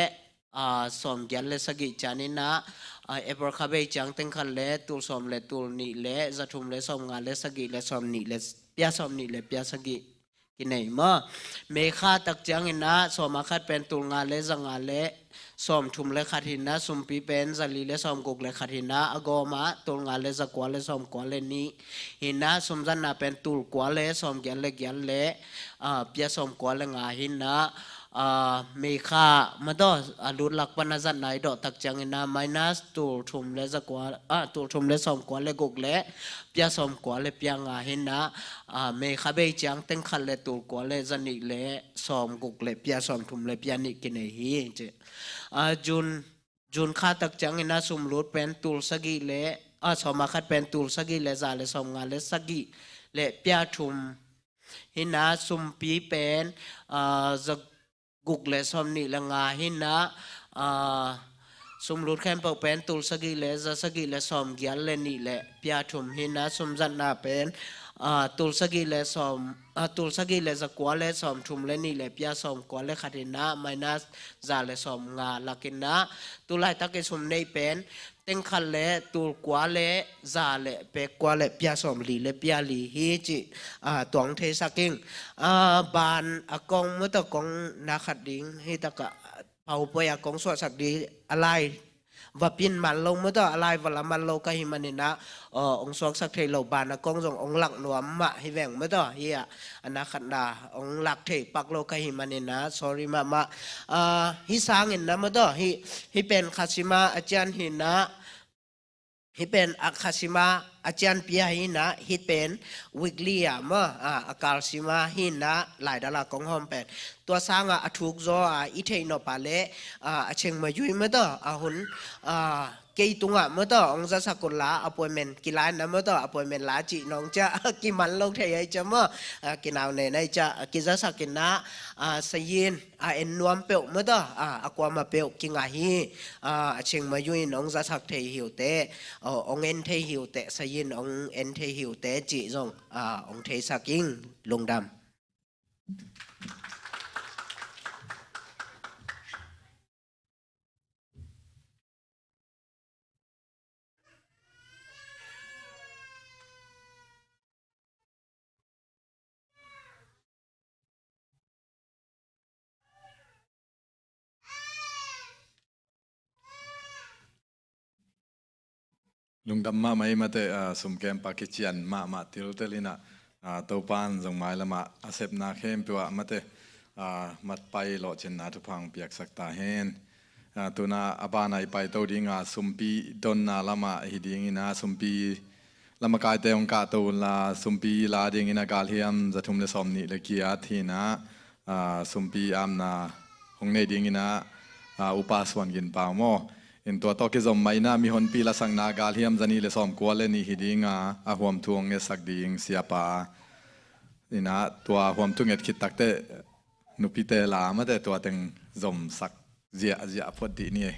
ah, sawm giat le sagih cian ina, ah, April kha bei ciang teng khat le tul sawm le tul nih le za thum le sawm nga le sagih le sawm nih le pia sawm nih le pia sagih kinei maw. May kha tak ciang ina sawma khat pen tul nga le za nga le sawm thum le khat hi ina, sumpi pen za li le sawm guk le khat hi ina, a gawma tul nga le za kua le sawm kua le nih hi ina, sum zatna pen tul kua le sawm giat le giat le, ah, pia sawm kua le nga hi ina, ah, May kha mawtaw a lut lak pan a zatna i dawh tak ciang ina minus tul thum le za kua, ah, tul thum le sawm kua le guk le pia sawm kua le pia nga hi ina, ah, May kha bei ciang teng khat le tul kua le za nih le sawm guk le pia sawm thum le pia nih kinei hi ci. Ah, June, June kha tak ciang ina sum lut pen tul sagih le, a, sawm a khat pen tul sagih le za le sawm nga le sagih le pia thum hi-in ah, sumpi pen, a, za guk le sawm nih le nga hi-in ah, a, sumlut khempeuh pen tul sagih le za sagih le sawm giat le nih le pia thum hi-in ah, sumzatna pen, a, tul sagih le sawm, a, tul sagih le za kua le sawm thum le nih le pia sawm kua le khat hi-in ah, minus za le sawm nga lak hi-in ah, tu laitak i sum neih pen teng khat le tul kua le za le pek kua le pia sawm li le pia li hi cih, a, tua hong theisak ing. A, ban a kong maw tawh kong na khat ding hi tak ah, PowerPoint a kong suahsak ding a lai va pin man lo maw tawh, a lai va la man lo ka hih manin ah, aw, hong suaksak thei lo, ban a kong zong hong lak nuam mah hi veng maw tawh, hi ah, a na khat na hong lak thei pak lo ka hih manin ah, sorry mahmah. A, hih sangin ah maw tawh, hih, hih pen Khasima a cian hi-in ah, hih pen a Khasima a cianpi hi-in ah, hih pen weekly ah maw, a, a Kalsima hi-in ah, laidal a kong hawm pen. Tua sang a a thuk zaw a i theih nop a leh, a, a Chiang Mai Yui maw tawh, a hun, a, kei tungah maw tawh hong zasak un la, appointment kila-in ah maw tawh, appointment la cih nong ciah kiman lo thei hi ciah maw, a, kinau nen hi ciah, a, kizasak in ah, a, sayin a en nuam peuh maw tawh, a, a kuamah peuh kingah hi, a, a Chiang Mai Yui in hong zasak thei hi uh teh, aw, hong en thei hi uh teh, sayin hong en thei hi uh teh cih zong, a, hong theisak ing. Lungdam. Lungdam mahmah ei mate, a, sumkem pa kician mahmah tiltel in ah, a, Topa'n zong mailam ah a sepna khempeuh ah mate, a, matpai lawhcinna thupha hong piaksak ta hen. A, tu-in ah a ban a i paito ding a, sumpi donna lam ah hi ding in ah, sumpi lamakaite hong kahto un la, sumpi la ding in ah galhiam za thum le sawm nih le giat hi-in ah, a, sumpi apna hong nei ding in ah, a, Upa Suan Gin Pau maw. In tua tawh kizom mah in ah mihonpi lasakna galhiam za nih le sawm kua le nih hi ding a, a huamthu hong ngetsak ding Siapa in ah, tua huamthu nget khit tak teh nupite la mate tua teng zomsak ziahziah phot dih ni ei.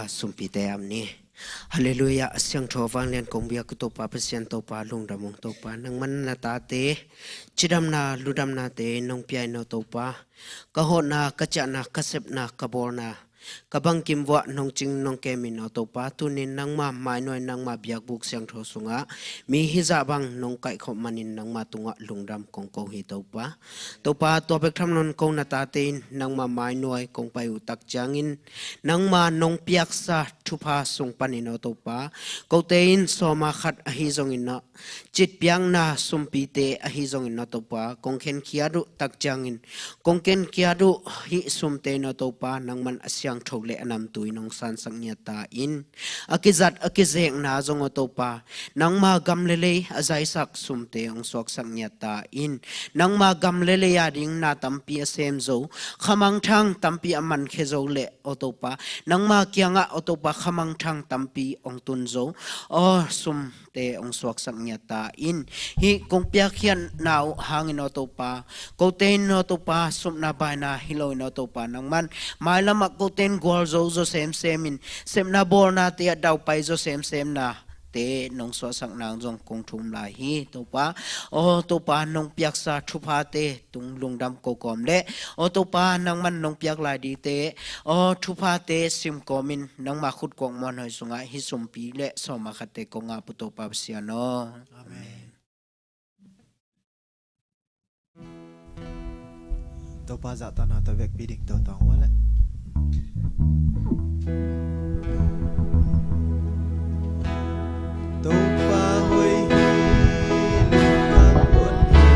Sumpite am ni. Halleluiah. A siangtho vanglian kong biak uh Topa Pasian, Topa lungdam ung Topa, nangman na tate cidamna ludamnate nong pia in aw Topa. Ka hawhna, ka ciahna, ka sepna, ka bawlna, ka bangkim vuah nong cing nong kem in aw Topa. Tunin nangma mainuai, nangma biakbuk siangtho sungah mi hizah bang nong kaihkhop manin nangma tungah lungdam kong ko hi Topa. Topa, tua bek tham loin ko na tate in nangma mainuai kong pai uh tak ciangin nangma nong piaksa thupha sung panin aw Topa, kote in sawma khat ahi zongin aw, citpiakna sumpite ahi zongin aw Topa, kong khenkhiat uh tak ciangin, kong khenkhiat uh hih sumte in aw Topa, nangman a siangtho le a namtui nong sansak ngiat ta in, a kizat a kizekna zong aw Topa, nangma gam le lei a zaisak sumte hong suaksak ngiat ta in, nangma gam le lei a ding na tampi a sem zo, khamangthang tampi a mankhia zo le aw Topa, nangma kiangah aw Topa, khamangthang tampi hong tun zo aw sumte hong suaksak ngiat ta in. Hih kong piakkhiatna uh hangin aw Topa, kote in aw Topa, supna baina hi loin aw Topa, nangman mailamah kote in gualzo zaw semsem in, sepna bawlnate ah daupai zaw semsemna te nong suahsak nang zong kong thum lai hi Topa. Aw Topa, nong piaksa thuphate tung lungdam ko kawm le aw Topa, nangman nong piak lai dingte, aw thuphate sim kawmin nangma khut kuak muanhuai sungah hih sumpi le sawma khatte kong ap uh Topa Pasian aw. Amen. Topa zahtakna tawh vekpi ding tawh tawng uh leh. Topa hoih hi, lungdam hun hi.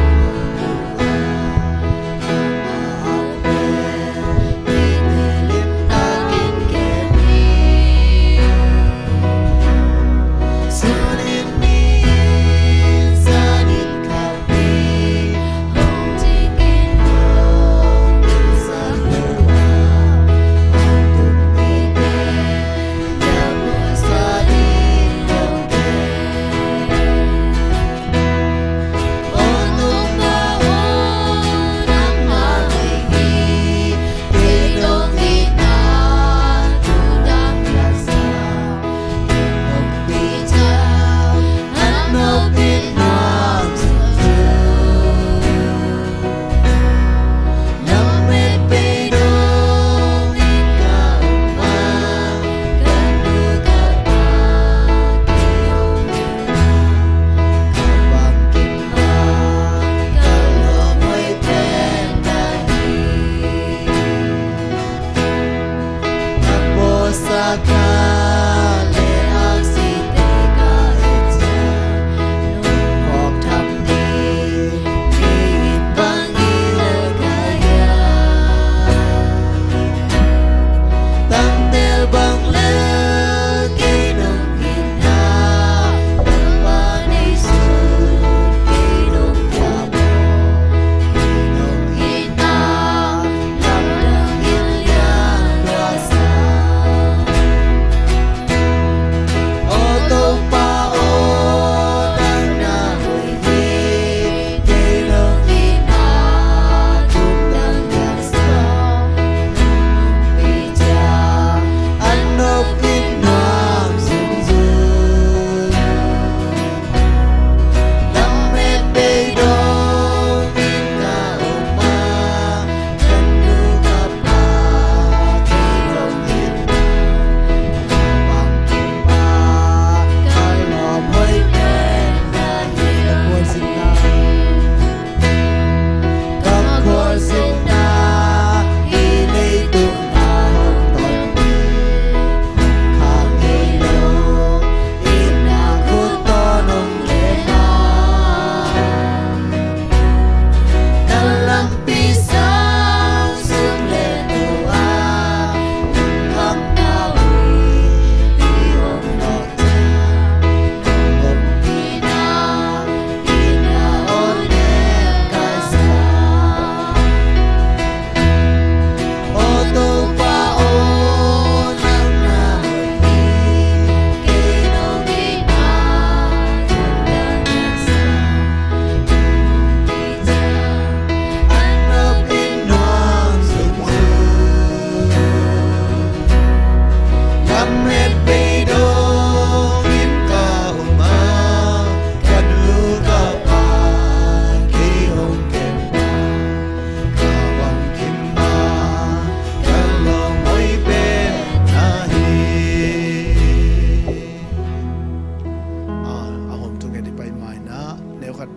Khat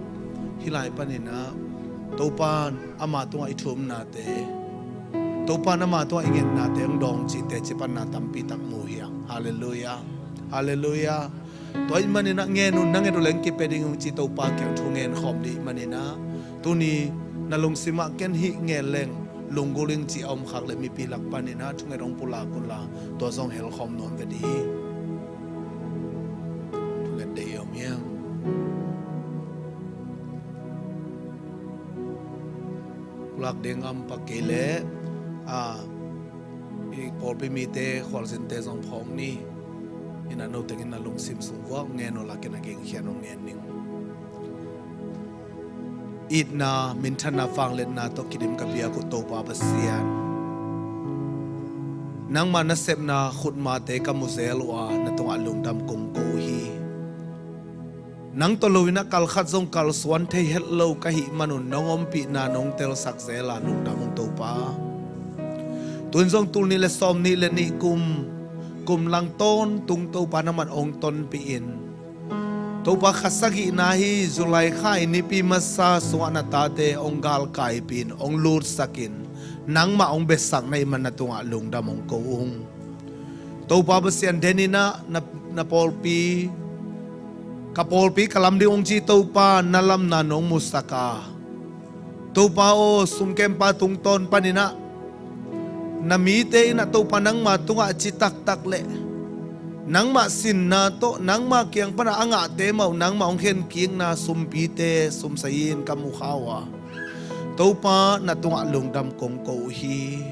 hih lai panin ah Topa in ama tungah i thumnate, Topa in ama tungah i ngetnate hong dawng cihte cipanna tampi tak mu hi hang. Halleluiah. Halleluiah. Tua ahih manin ah ngen un, na nget uh leng kipia ding hi ung ci Topa kiang thu ngen khawm ding ahih manin ah tuni na lungsim ah ken hih ngen leng lunggulh ing ci a om khak leh mipi lak panin ah thunget hong pulak unla tua zong helkhawm nuam ve ding hi. Thunget deih i om hiam? Pulak ding a om pak kei leh, a, i pawlpi mite, khualzinte zong phawk ni. Ina no tengin na lungsim sung vuak ngen uh la, ken a gengkhiat hong ngen ning. Itna, minthanna, vangliatna tawh kidim ka biak uh Topa Pasian, nangma nasepna khutmate ka mu zel uh a, na tungah lungdam kong ko uh hi. Nang tawh loin ah kalkhat zong kalsuan thei het lo ka hih manun nong ompihna nong telsak zel a, lungdam ung Topa. Tun zong tul nih le sawm nih le nih kum, kum lang tawntung Topa nangman hong tonpih in, Topa, kha sagihna hi July kha i nipi masa sungah na tate hong galkaipih in, hong lutsakin, nangmah hong biasak na hih man na tungah lungdam hong ko ung. Topa Pasian, den in ah na, na pawlpi, ka pawlpi ka lam ding hong ci Topa, na lamna nong musak a, Topa aw, sumkempa tungtawn panin ah na mite in ah Topa nangma tungah a ci taktak leh nangmah sinna tawh nangma kiang pan a ngahte mah uh nangmah hong khenkikna sumpite, sumsai in ka mu kha uh a, Topa na tungah lungdam kong ko uh hi.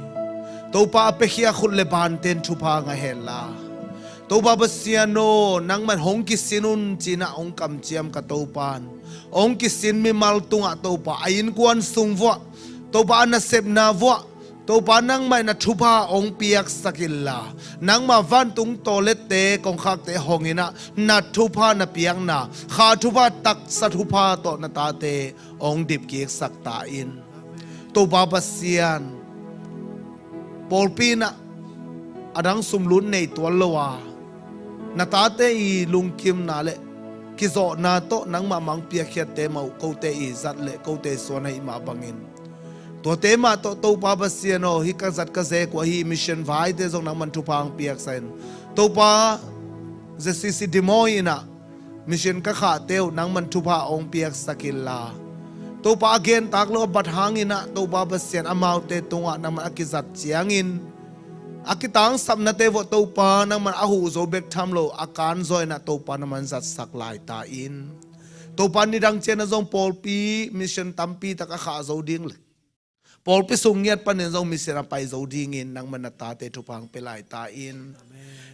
Topa a piakhia khut le bante in thupha ngah hen la, Topa Pasian aw, nangman hong kisin un ci-in ah hong kamciam ka Topa in hong kisin mimal tungah Topa a innkuan sung vuah, Topa a nasepna vuah, Topa nangmah in na thupha hong piaksak inla, nangma vantung tawlette kongkhakte hong in ah na thupha na piakna kha thupha, taksa thupha tawh na tate hong dipkiksak ta in. Topa Pasian, pawlpi in ah a dang sumlut nei tuan lo a, na tate i lungkimna le kizawhna tawh nangmah mah hong piakkhiatte mah uh kote i zat le kote i suan ahih mah bangin, tuate mah tawh Topa Pasian aw, hih ka zat ka zek uh ahi mission vaite zong nangman thupha hong piaksak in. Topa, Z C C Dimoy in ah mission ka khahte uh nangman thupha hong piaksak inla, Topa a gentak lo a bat hangin ah Topa Pasian amaute tungah nangman a kizat ciangin a kitangsapnate vuah Topa nangman a huh zo bek tham lo a kanzaw in ah Topa nangman zatsak lai ta in. Topa nidang ciang ah zong pawlpi mission tampi tak a khah zo ding le pawlpi sung ngiat panin zong mission a pai zo dingin nangman na tate thupha hong pia lai ta in.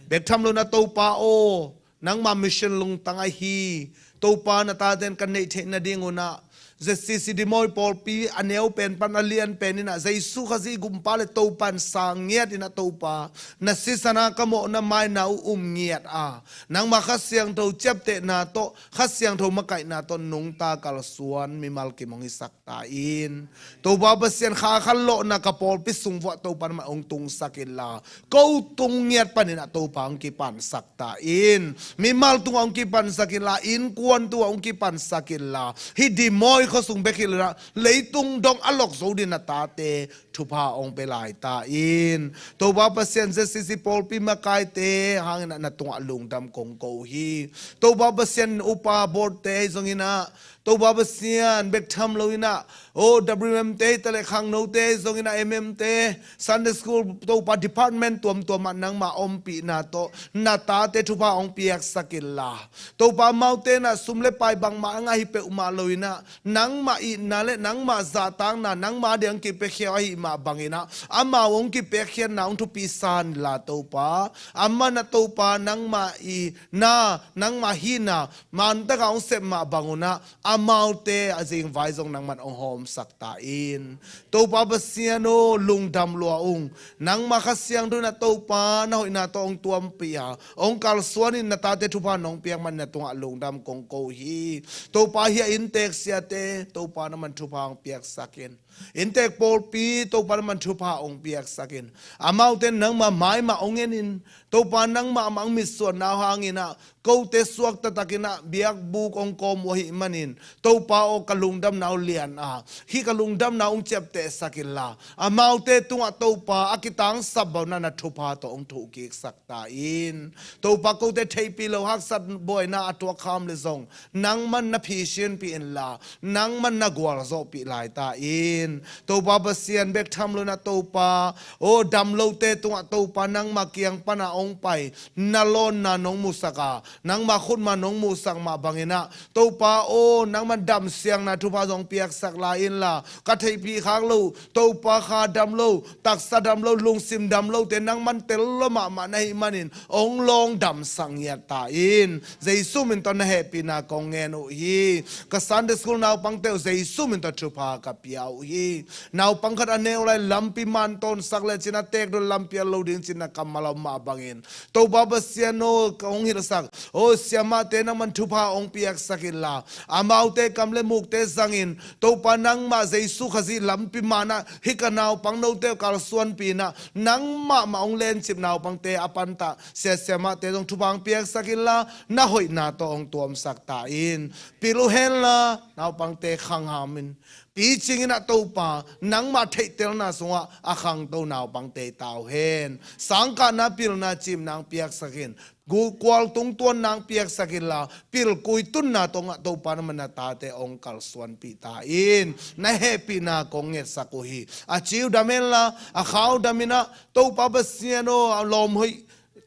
Bek tham lo in ah Topa aw, nangma mission lungtang ahi Topa na tate in ka neih theih nading un ah Z C C Dimoy pawlpi a neu pen pan a lian pen in ah Jesu Khazih Gumpa le Topa in sang ngiat in ah Topa, na sisan a ka mawhna maina uh um ngiat a, nangma Kha Siangtho ciaptehna tawh, Kha Siangtho makaihna tawh nungta kalsuan mimal kim hong hisak ta in. Topa Pasian, kha khat lawhna ka pawlpi sung vuah Topa nangman hong tungsak inla, ko tung ngiat panin ah Topa hong kipansak ta in. Mimal tungah hong kipansak inla, innkuan tungah hong kipansak inla, hih Dimoy khuasung bek hi lo in ah leitung dong a lok zo dingin na tate thupha hong pia lai ta in. Topa Pasian, Z C C pawlpi makaite hangin ah na tungah lungdam kong ko uh hi. Topa Pasian, upa board-te ahi zongin ah, Topa Pasian, bek tham lo in ah, o, W M te hi ta leh khangnote ahi zongin ah, M M te, Sunday school, Topa department tuamtuam ah nangma ompihna tawh na tate thupha hong piaksak inla, Topa, amaute in ah sum le pai bangmah a ngah hi peuhmah lo in ah, nangmah itna le nangmah zahtakna, nangmah a ding kipiakhia uh ahih mah bangin ah, amau hong kipiakkhiatna hong thupi sa inla Topa, amah in ah Topa nangmah itna, nangmah hihna man tak a hong sep mah bang un ah, amaute a zingvai zong nangman hong hawmsak ta in. Topa Pasian aw, lungdam lua ung. Nangmah Kha Siangtho in ah Topa na hoihna tawh hong tuampih a, hong kalsuan in na tate thupha nong piak manin na tungah lungdam kong ko uh hi. Topa, hih a inntek siate Topa nangman thupha hong piaksak in. Inntek pawlpi Topa nangman thupha hong piaksak in. Amaute in nangma mai mah hong en in, Topa, nangmah mah hong mitsuanna uh hangin ah kote suakta takin ah biakbuk hong kawm uh ahih manin, Topa aw, ka lungdamna uh lian a, hih ka lungdamna uh hong ciaptehsak inla, amaute tungah Topa a kitangsap bangin na thupha tawh hong thuhkiksak ta in. Topa, kote theihpih lo haksat buaina a tuak kham leh zong, nangman na phisinpih inla, nangman na gualzawhpih lai ta in. Topa Pasian, bek tham loin ah Topa, aw, damlote tungah Topa, nangmah kiang pan a hong pai na lawnna nong musak a, nangmah khut mah nong musak mah bangin ah, Topa aw, nangman damsiangna thupha zong piaksak lai inla, ka theihpih khak lo, Topa, kha dam lo, taksa dam lo, lungsim dam lote nangman tel lua mahmah na hih manin hong lawng damsak ngiat ta in. Jesu min tawh na hehpihna kong ngen uh hi. Ka Sunday school naupangte uh Jesu min tawh thupha ka pia uh hi. Naupang khat a neu lai, lampi man tawnsak lecin a teek dong lampi a lo ding cih na kammal a om mah bangin, Topa Pasian aw, ka hong hilhsak, aw, siamahte nangman thupha hong piaksak inla, amaute kam le mukte zangin, Topa, nangmah Jesu Khazih lampi man ah hih ka naupang note uh kalsuanpih in ah, nangmah mah hong lencip naupangte a pantah sia siamahte zong thupha hong piaksak inla, na hoihna tawh hong tuamsak ta in. Pil uh henla, naupangte khang hamin, picing in ah Topa, nangmah theihtelna sungah a khangto naupangte ta uh hen. Sangkahna, pilna, cimna hong piaksak in, gu-, kual tungtuanna hong piaksak inla, pilkui tunna tawh ah Topa, nangman na tate hong kalsuanpih ta in. Na hehpihna kong ngetsak uh hi. A ci uh dam henla, a kha uh dam in ah, Topa Pasian aw, a lawm hoih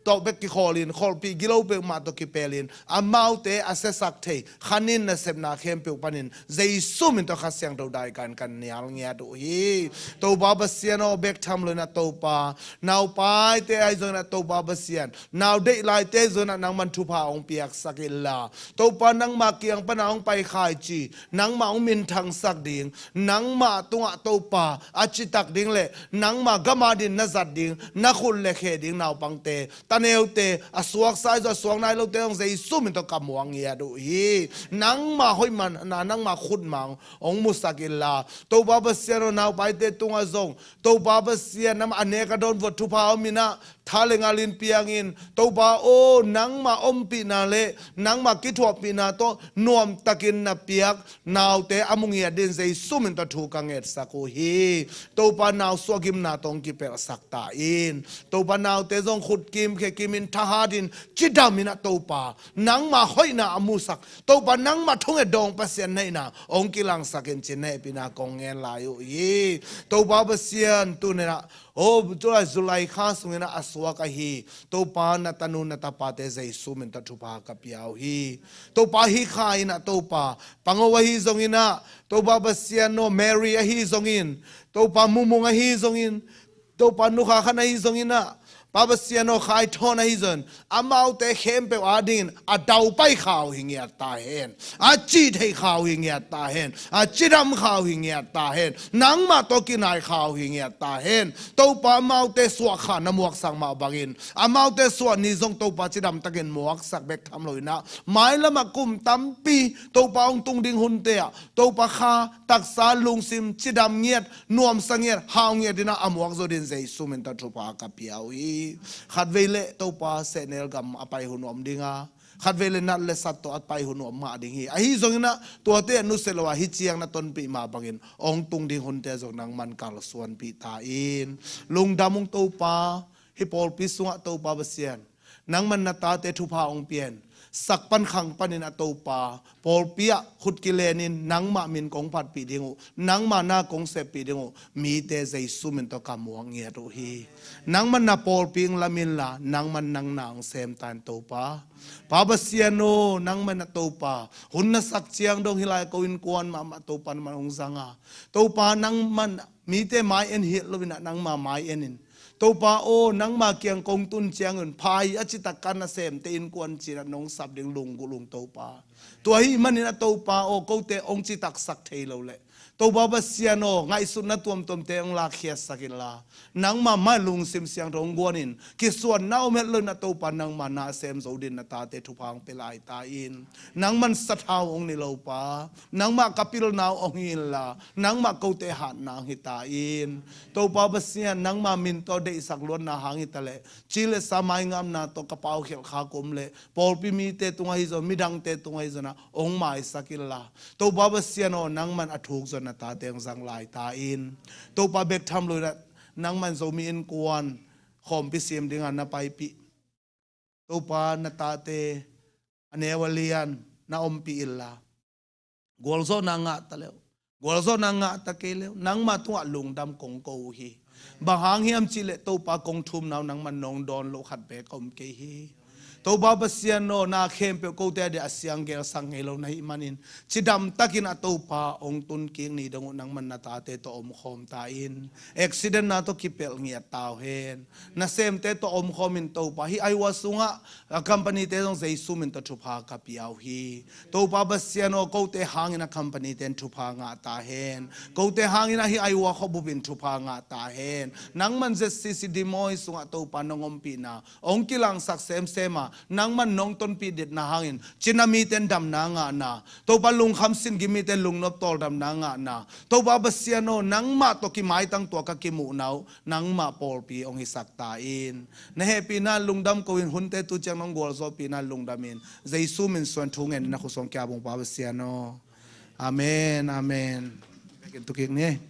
tawh bek kikholin, kholhpih gilo peuhmah tawh kipelin, amaute a siasak thei khanin nasepna khempeuh panin Jesu min tawh Kha Siangtho daikan kan nial ngiat uh hi. Topa Pasian aw, bek tham loin ah Topa, naupaite ahi zongin ah Topa Pasian, nau deih laite zongin ah nangman thupha hong piaksak inla, Topa, nangmah kiang pan a hong pai khaici, nangmah hong minthangsak ding, nangmah tungah Topa a citak ding le nangmah gam adingin na zat ding, na khut le khe ding naupangte, taneute, a suaksa ahi zong a suak nai lote zong Jesu min tawh ka muak ngiat uh hi. Nangmah hoih man na, nangmah khut mah hong musak inla, Topa Pasian aw, naupaite tungah zong, Topa Pasian, nangmah a nek a dawn vuah thupha om in ah, tha le ngalin piangin, Topa aw, nangmah ompihna le nangmah kithuahpihna tawh nuamtakin na piak naute a mu ngiat dingin Jesu min tawh thu ka ngetsak uh hi. Topa, nau suahgimna tawh hong kipelhsak ta in. Topa, naute zong khut kim khe kimin thahatin cidam in ah Topa, nangmah hoihna a musak, Topa, nangmah thunget dawng Pasian na hihna hong kilangsak in, ci-in na hehpihna kong ngen lai uh hi. Topa Pasian, tuni in ah, aw, July, July kha sungin ah a suak ahi, Topa, na tanu na tapate Jesu min tawh thupha ka pia uh hi. Topa, hih kha in ah Topa, Pangho ahi zongin ah, Topa Pasian aw, Mary ahi zongin, Topa, Mumung ahi zongin, Topa, Nu Kha Khan ahi zongin ah, Pa Pasian aw, Khai Thawn ahi zongin, amaute khempeuh adingin a daupai kha uh hi ngiat ta hen. A cih theih kha uh hi ngiat ta hen. A cidam kha uh hi ngiat ta hen. Nangmah tawh kinai kha uh hi ngiat ta hen. Topa, amaute suah kha na muaksak mah bangin, amaute suah ni zong, Topa, cidam takin muaksak bek tham loin ah, mailam ah kum tampi, Topa, hong tung ding hunte ah, Topa, kha, taksa, lungsim cidam ngiat, nuamsa ngiat, hau ngiat in ah a muak zo dingin Jesu min tawh thupha ka pia uh hi. Khatvei le, Topa, sehnel gam a pai hun om ding a, khatvei le nat le sat tawh a pai hun om mah ding hi. Ahi zongin ah tuate a nusia lo a, hih ciang na tonpih mah bangin hong tung ding hunte zong nangman kalsuanpih ta in. Lungdam ung Topa, hih pawlpi sungah, Topa Pasian, nangman na tate thupha hong pia in, sak pan khang panin ah Topa, pawlpi ah khut kilenin nangmah min kong phatpih ding uh, nangmah na kong seppih ding uh mite Jesu min tawh ka muak ngiat uh hi. Nangman na pawlpi hong lam inla, nangman nang na hong sem ta in Topa. Pa Pasian aw, nangman ah Topa, hun na sak ciang dong hih lai ko innkuan mahmah Topa, nangman hong zang a, Topa, nangman mite mai en hi loin ah nangma mai en in, Topa aw, nangma kiang kong tun ciangin pha hi, a citak ka nasemte innkuan ci-in ah nong sap ding lunggulh ung Topa. Tua ahih manin ah Topa aw, kote hong citaksak thei lo leh, Topa Pasian aw, ngaihsutna tuamtuamte hong lakkhiatsak inla, nangma mai lungsim siangtho hong guanin kisuanna om het loin a Topa nangma na sem zo din na tate thupha hong pia lai ta in. Nangman sathau hong ni lo pa, nangmah ka pilna uh hong hi inla, nangmah kote hatna hong hi ta in. Topa Pasian, nangmah min tawh deihsak luatna hang hi ta leh, ci le sa maingapna tawh ka pau khialh kha kum leh, pawlpi mite tungah hi zong, midangte tungah hi zong ah hong maisak inla, Topa Pasian aw, nangman a thuk zong na tate hong zang lai ta in. Topa bek tham loin ah nangman Zomi Innkuan khawmpi sim dingah na paipih Topa na tate a neu a lian na ompih inla, gualzawhna ngah ta leuh, gualzawhna ngah ta kei leuh, nangma tungah lungdam kong ko uh hi. Bang hang hiam cih leh Topa kong thumna uh nangman nong dawn loh khat beek a om kei hi. Topa Pasian aw, na khempeuh kote a dia a siang gelsak ngei lo na hih manin, cidamtakin a Topa hong tun kik ni dong uh nangman na tate tawh omkhawm ta in. Accident na tawh kipelh ngiat ta uh hen. Nasemte tawh omkhawmin Topa, hih Iowa sungah a company te zong Jesu min tawh thupha ka pia uh hi. Topa Pasian aw, kote hangin a company ten thupha ngah ta hen. Kote hangin a hih Iowa khuabup in thupha ngah ta hen. Nangman Z C C Des Moines sungah Topa nong ompihna hong kilangsak semsem a, nangman nong tonpih ditna hangin Chin a miten damna ngahna, Topa lungkham sin gim miten lungnop tawldamna ngahna, Topa Pasian aw, nangmah tawh kimaitang tua ka kimuhna uh nangmah pawlpi hong hisak ta in. Na hehpihna lungdam ko in, hunte tu ciang nong gualzawhpihna lungdamin, Jesu min suang thu ngen na khusuang kia bungpa Pasian aw. Amen, amen. Bekin tukik ni.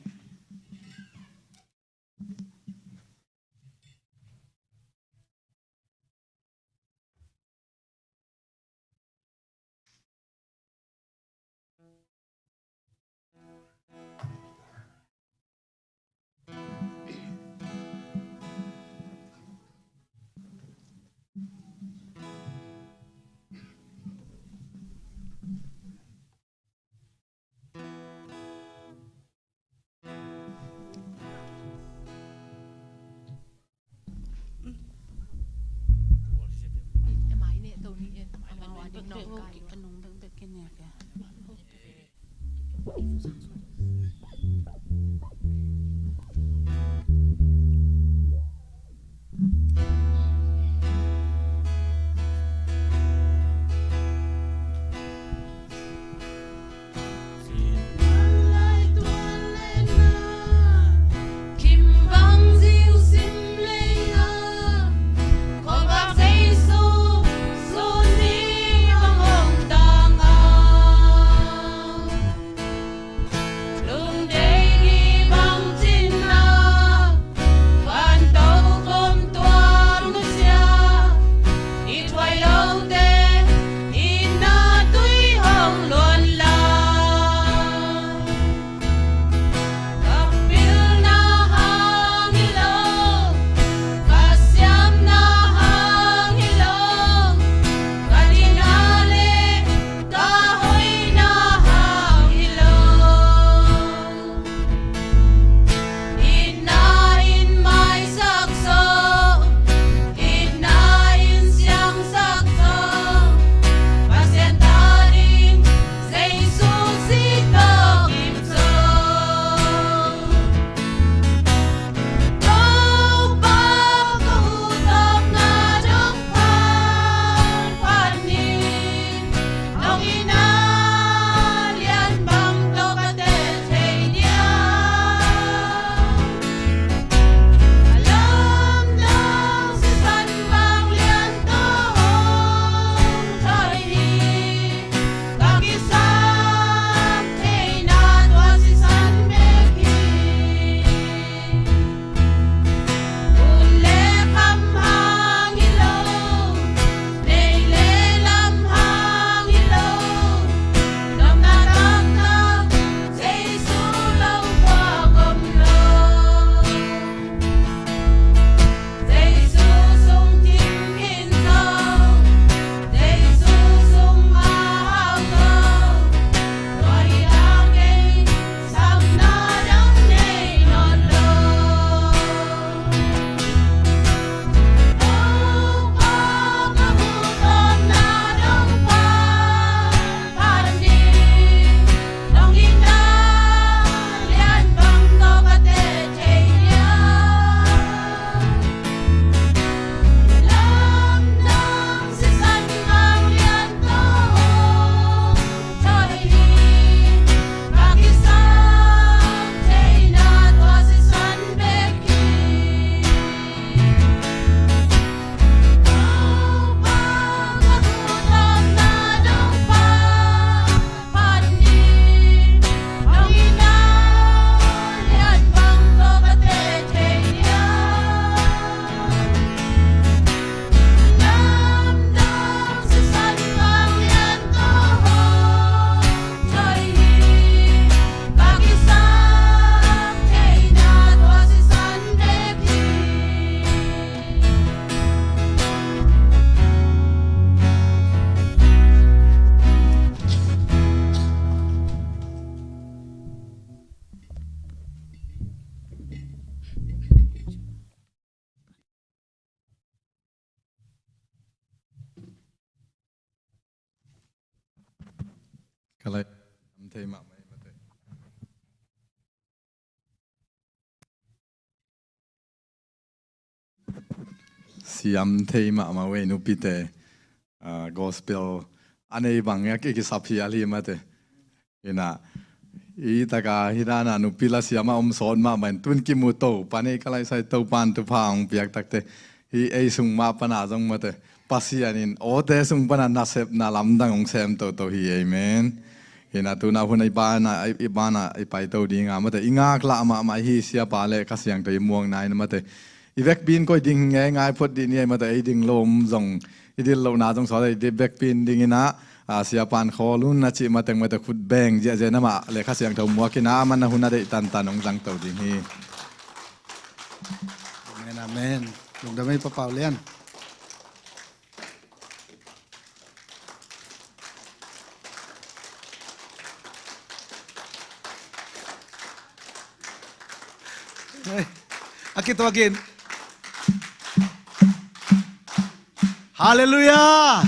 Lai, siam thei mahmah ei mate. Siam thei mahmah ei nupite. Ah, gospel a nei bang a ki, kisap hi a li mate. Ina, i taka hi dana nupi la siam a om sawt mahmah in tun kimu to, pan ei ka laisai to pan tu pha hong piak takte. Hi ei sung mah pana zong mate. Pasian in awte sung pana nasepna lamdang hong sem toto hi, amen. Ina tuna hun i bana, i bana i paito dinga mate. I ngaklah mahmah hi siapa le Kha Siangtho i muang nai na mate. I vekpi in koi ding ngeingai phot dih ni ei mate, ei ding lo om zong, i dil lohna zong sawt ei dih vekpi in ding ina, a, siapan khawl un a cih mateng mate khut beng ziahziah na mah le Kha Siangtho muak ina, a man a hun a deih tantan hong zangto ding hi. Amen, amen. Lungdam ei Pa Pau Lian. Hei, a kituakin. Halleluiah.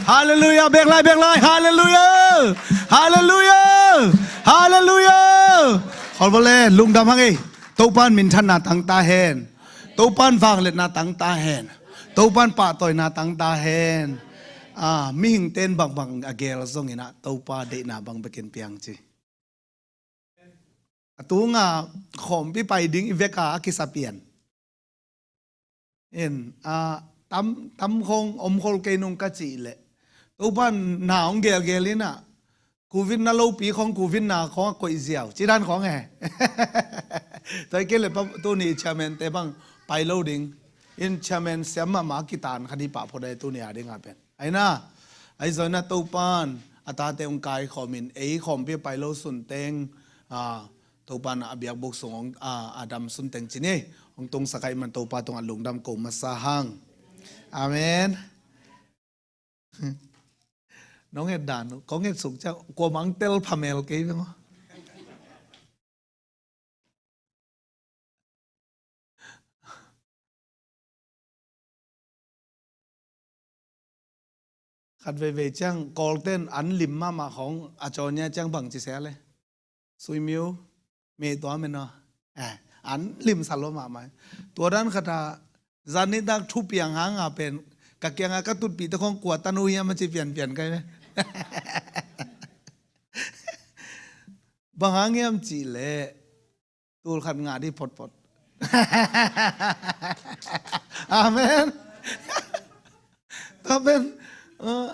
Halleluiah. Bek lai, bek lai. Halleluiah. Halleluiah. Halleluiah. Khawl vawle, lungdam hang ei. Topan minthanna tang ta hen. Topan vangliatna tang ta hen. Topan pahtawina tang ta hen. Ah, mihingte in bangbang a gel zongin ah Topa deihna bang bekin piang ci. A tunga khawmpi pai ding i veka a kisa pian. In, ah, tam, tam khawng om khol kei nung ka cih leh. Topan na hong gelgel in ah. Covid na lopi khawng, covid na khawng a koih ziau. Cidan khawng e. Tua i kei le pa tuni chairman te bang pai lo ding. In chairman siam mahmah kitan kha di pah phot ai tuni a ding a pen. Aina, ai zawina Topan a tate hong kaikhawm in ei khawmpi a pai lo sunteng, ah, Topan a biakbuk sung hong, ah, a dam sunteng ci ni. Hong tungsak ai man Topa tungah lungdam ko masa hang. Amen. Nong et dan, kong et suk ciang, kuamang tel phamel kei veng aw. Khat veivei ciang, Kawlten an lim mahmah khawng, a cawnya ciang bang ci sia le. Suimiu, me tua me no. Eh, an lim sa lo mahmah. Tua dan khata, zan nitak thu piang hanga pen, ka kianga ka tutpih te khawng kua tan uh hiam a ci pianpian kai me. Bang hang hiam cih leh, tul khat ngah di photphot. Amen. Tua pen, eh,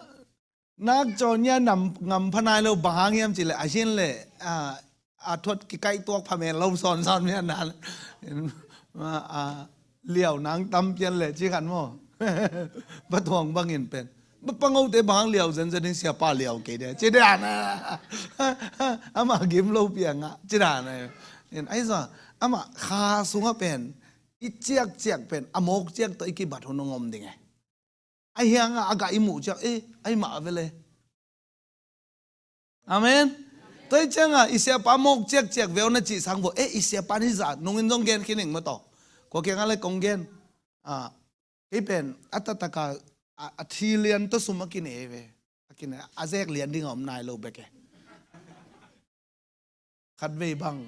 nak cawnya nam ngam phanai lo bang hang hiam cih leh, a hin leh, ah, a thuat kikaih tuak phamel lo sawnsawn mian na. Ah, ah, liau nang tam pian leh ci khan maw. Patuang bangin pen. Ba pangote bang hang liau zenzen ding siapa liau kei de. Ci dan a. Amah gim lo piang a. Ci dan a. In ai zong, amah kha sungah pen. I ciakciak pen. A mawk ciak tawh i kibat hun hong om ding e. Ai hiang a, a gah i muh ciak. Eh, ai mah a vele. Amen. Tua hi cianga, i siapa mawk ciakciak veu na cih sang vo. Eh, i siapa ni zah, nungin zong gen khin ing maw taw. Kua kianga le kong gen. Ah, kei pen, a tataka, a, a thi lian tawh sum a kinei ve. A kinei, a zek lian ding a om nai lo bek e. Khat vei bang,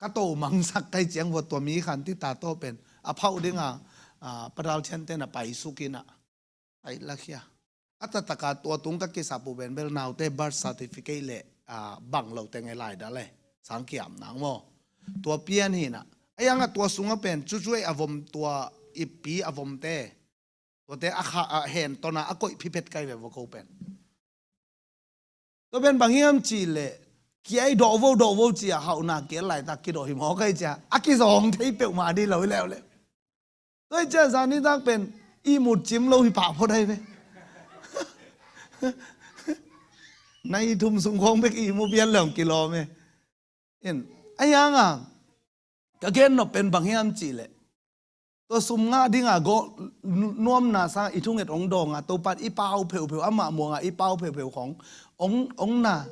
ka to mangsak kai ciang vo tua mi khan ti ta tawh pen. A phauh dinga, ah, padal thiante na paisuk ina. Ai lakhia. A tataka tua tung ka kisap uh pen bel naute birth certificate le, ah, bang lo teng e lai da le. Sang kiam nang maw. Tua pian hina. A yanga tua sunga pen, cucu ei a vom tua ipi a vomte. Tuate a kha, a hen tona a koih phiphet kai ve vo ko pen. Tua pen bang hiam cih leh, kiai dawh vo, dawh vo cia hauhna kial laitak kidawh hi maw kai cia. A kizawng thei peuhmah di lo hi leuleu. Tua hi cia zan nitak pen, ihmut cim lo hi pah phot ai ve. Na i thum sung khawng bek ihmu pian leng kilawm e. In, a hianga, ka gen nop pen bang hiam cih leh. Tua sum ngah dinga gawh nu-, nuamna sanga i thunget hong dawnga, Topan i pau pheupheu, amah muanga i pau pheupheu khawng. Hong, hong na,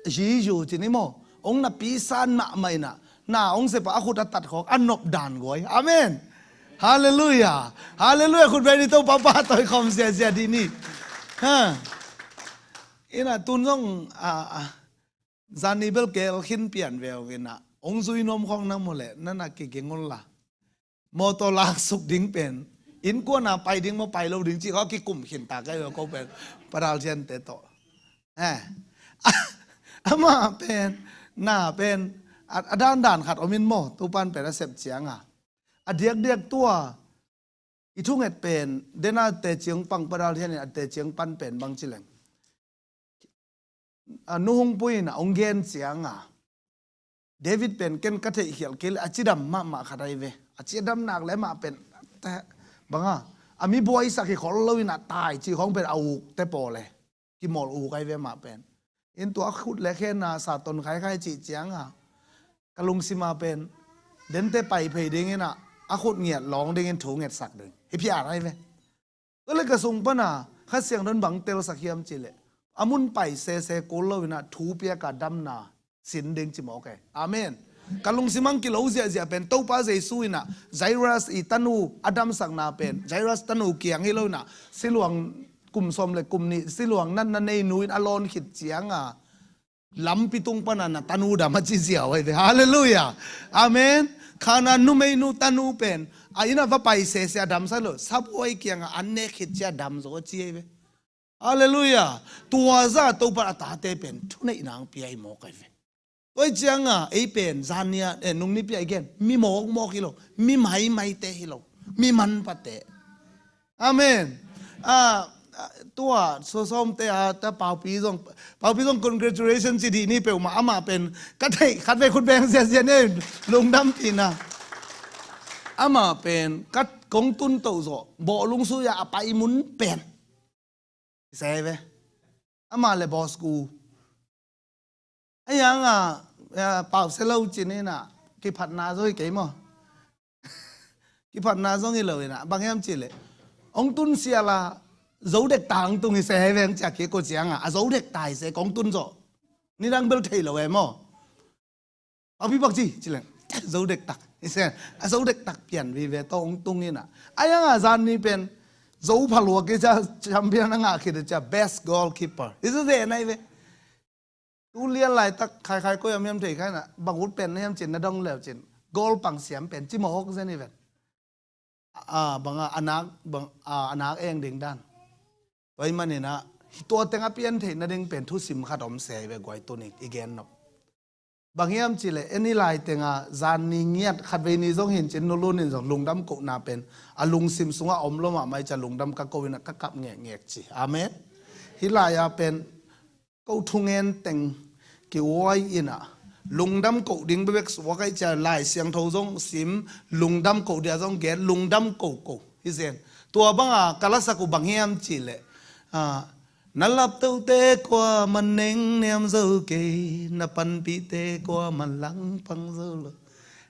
Jesu ci ni maw. Hong na pisan mahmah ina. Na hong sepa a khut a tat khawng. A nop dan guai. Amen. Halleluiah. Halleluiah. Khut bei ni Topa pahtawi khawm ziazia di ni. Ha. Ina tun zong, a, a, Zani bel kel khin pian ve ung inah, ong zui nuam khawng na mu leh nana kiging un la. Mawtaw laksuk ding pen innkuana pai ding maw pai lo ding cih kha kikum khin ta kai ve ko pen. Padal thiante tawh. Eh. Amah pen na pen a dandan khat om in maw, Topan pen a sep cianga a diakdiak tua i thunget pen dena teciang pang Padal thianin a teciang pan pen bang ci leng, a, nu hong pui inah ong gen cianga David pen ken ka theihkhialh kei le a cidam mahmah khat ai ve. A cidam nak le mah pen banga a mi buaisak hi khol lo inah tai cih khawng pen a uk te paw le kimawl uk ai ve mah pen. In tua a khut le khenna sa ton khaikhai cih cianga ka lungsima pen dente pai phei ding inah a khut ngiat lawng dingin thu ngetsak ding hi phiat ai ve. Tua le ka sung pana Kha Siangtho in bang telsak hiam cih leh a mun pai sese kul lo inah thu piaka damna sin ding ci mawk e. Amen. Ka lungsim ang kilo ziahziah pen Topa Jesu inah Jairus i tanu a damsakna pen Jairus tanu kiang hi lo inah siluang kum sawm le kum nih siluang natna nei nu in a lawn khit cianga lampi tung pana na tanu dam a ci ziau ai ve. Halleluiah. Amen. Khanaan numeinu tanu pen a inn ah va pai sese a damsak lo, sabuai kiangah an nek khit cia dam zaw a ci ai ve. Halleluiah. Tua zah Topa a tate pen thuneihna ang pia i mawk ai ve. Tua i cianga ei pen zan nia, eh, nung nipi a i gen mi mawkmawk hi lo, mi maimaite hi lo, mi manpate. Amen. Ah, ah, tua sawsawmte a ta Paupi zong, Paupi zong congratulation ci dih ni peuhmah, amah pen ka theih khatvei khut beng ziazia ne, lungdampihna. Amah pen ka kong tun toh zawh bawhlung suya a pai mun pen i se ve. Amah le boss gu a ianga pau se lo cin inah kiphatna zo hi kei maw? Kiphatna zong hi lo inah bang hiam cih leh hong tun siala zo dek ta hong tung hi se hei veng ciah kiko cianga a zo dek ta hi se kong tun zawh nidang bel thei lo e maw? Paupi bak ci ci leng zo dek tak hi se a zo dek tak pian vive tawh hong tung inah a ianga zan ni pen zo phalua kei cia champion a ngah khit a cia best goalkeeper hi se ze nai ve. Tu lian laitak khaikhai koi a miam thei khaina bang ut pen na hiam cin na dong leu cin goal pang siam pen ci mawk zen i ven. A banga a nak bang a nak eng ding dan. Tua i maninah hi tua teng a pian theih nading pen thusim khat om se ve guai tunik i gen nop. Bang hiam cih leh en i lai tenga zan ni ngiat khatvei ni zong hin cin nulun in zong lungdam kohna pen a lungsim sungah om lo mahmah i ca lungdam ka ko inah ka kap ngekngek ci. Amen. Hi lai-a pen ko thungen teng kiuai inah lungdam koh ding bebek suak aih cia Lai Siangtho zong sim, lungdam koh dia zong gen, lungdam koh koh hi zen. Tua banga ka lasak uh bang hiam cih leh, ah, na laptote kua man nengniam zo kei, na panpihte kua man langpang zo lo.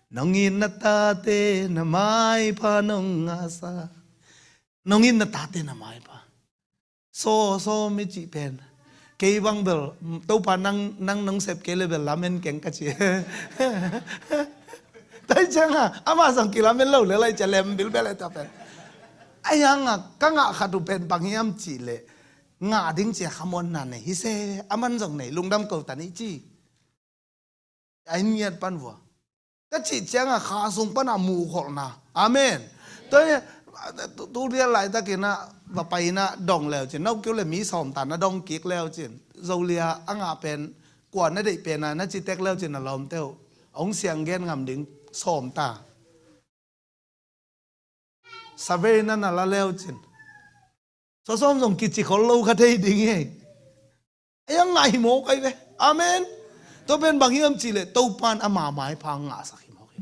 Nong it na tate na maipha nong ngahsa. Nong it na tate na maipha. Sawsawm i cih pen kei bang bel Topa nang nang nong sep kei le bel lamen keng ka ci. Tai cianga amah zong kilamen lo le lai cia lem bilbel e ta pen. A ianga ka ngah khat uh pen bang hiam cih leh ngah ding cia khamuanna nei hi se, aman zong nei lungdam ko ta ni ci. A inn ngiat pan vua ka cih cianga kha sung pana muhkholhna. Amen. Tua hi tu lian laitakinah va painah dong leu cin nau keu le mi sawm ta na dong kik leu cin zolia a ngah pen kua na deih pena na citek leu cin a lawmte uh hong siang gen ngam ding sawm ta. Savei na na la leu cin sawsawm zong kici khol lo kha thei ding hi. Ei a ngah hi mawk ai ve. Amen. Tua pen bang hiam cih leh Topan ama maipha ngahsak hi mawk hi.